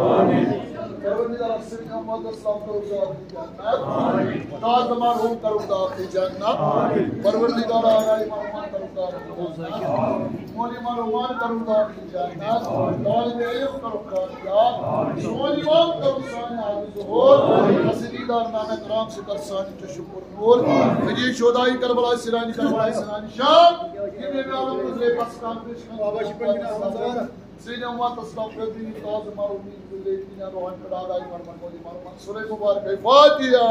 پروردگارا، سٲنۍ امت اسلام کرو داخل جنت، تاج مرحوم کرو داخل جنت۔ پروردگارا، رحمان کرو داخل جنت، مولی مرحومان کرو داخل جنت، طالب علم کرو کامیاب، سون امام کرو سانہِ حافظ ظہور، پسندیدہ نام کرام سے کر سانہِ چشم پر نور، مجید شہدائی کربلا سیرانی کربلا سیرانی شام، یہ بے عالم گزرے بس کام پیش کر بابا شکر بنا ہم سوال۔ سید امت اسلام قدری تاج مرحوم بزرگ دین روحان کڑا دائی مرمن مولی مرمن سورہ مبارک فاتحہ۔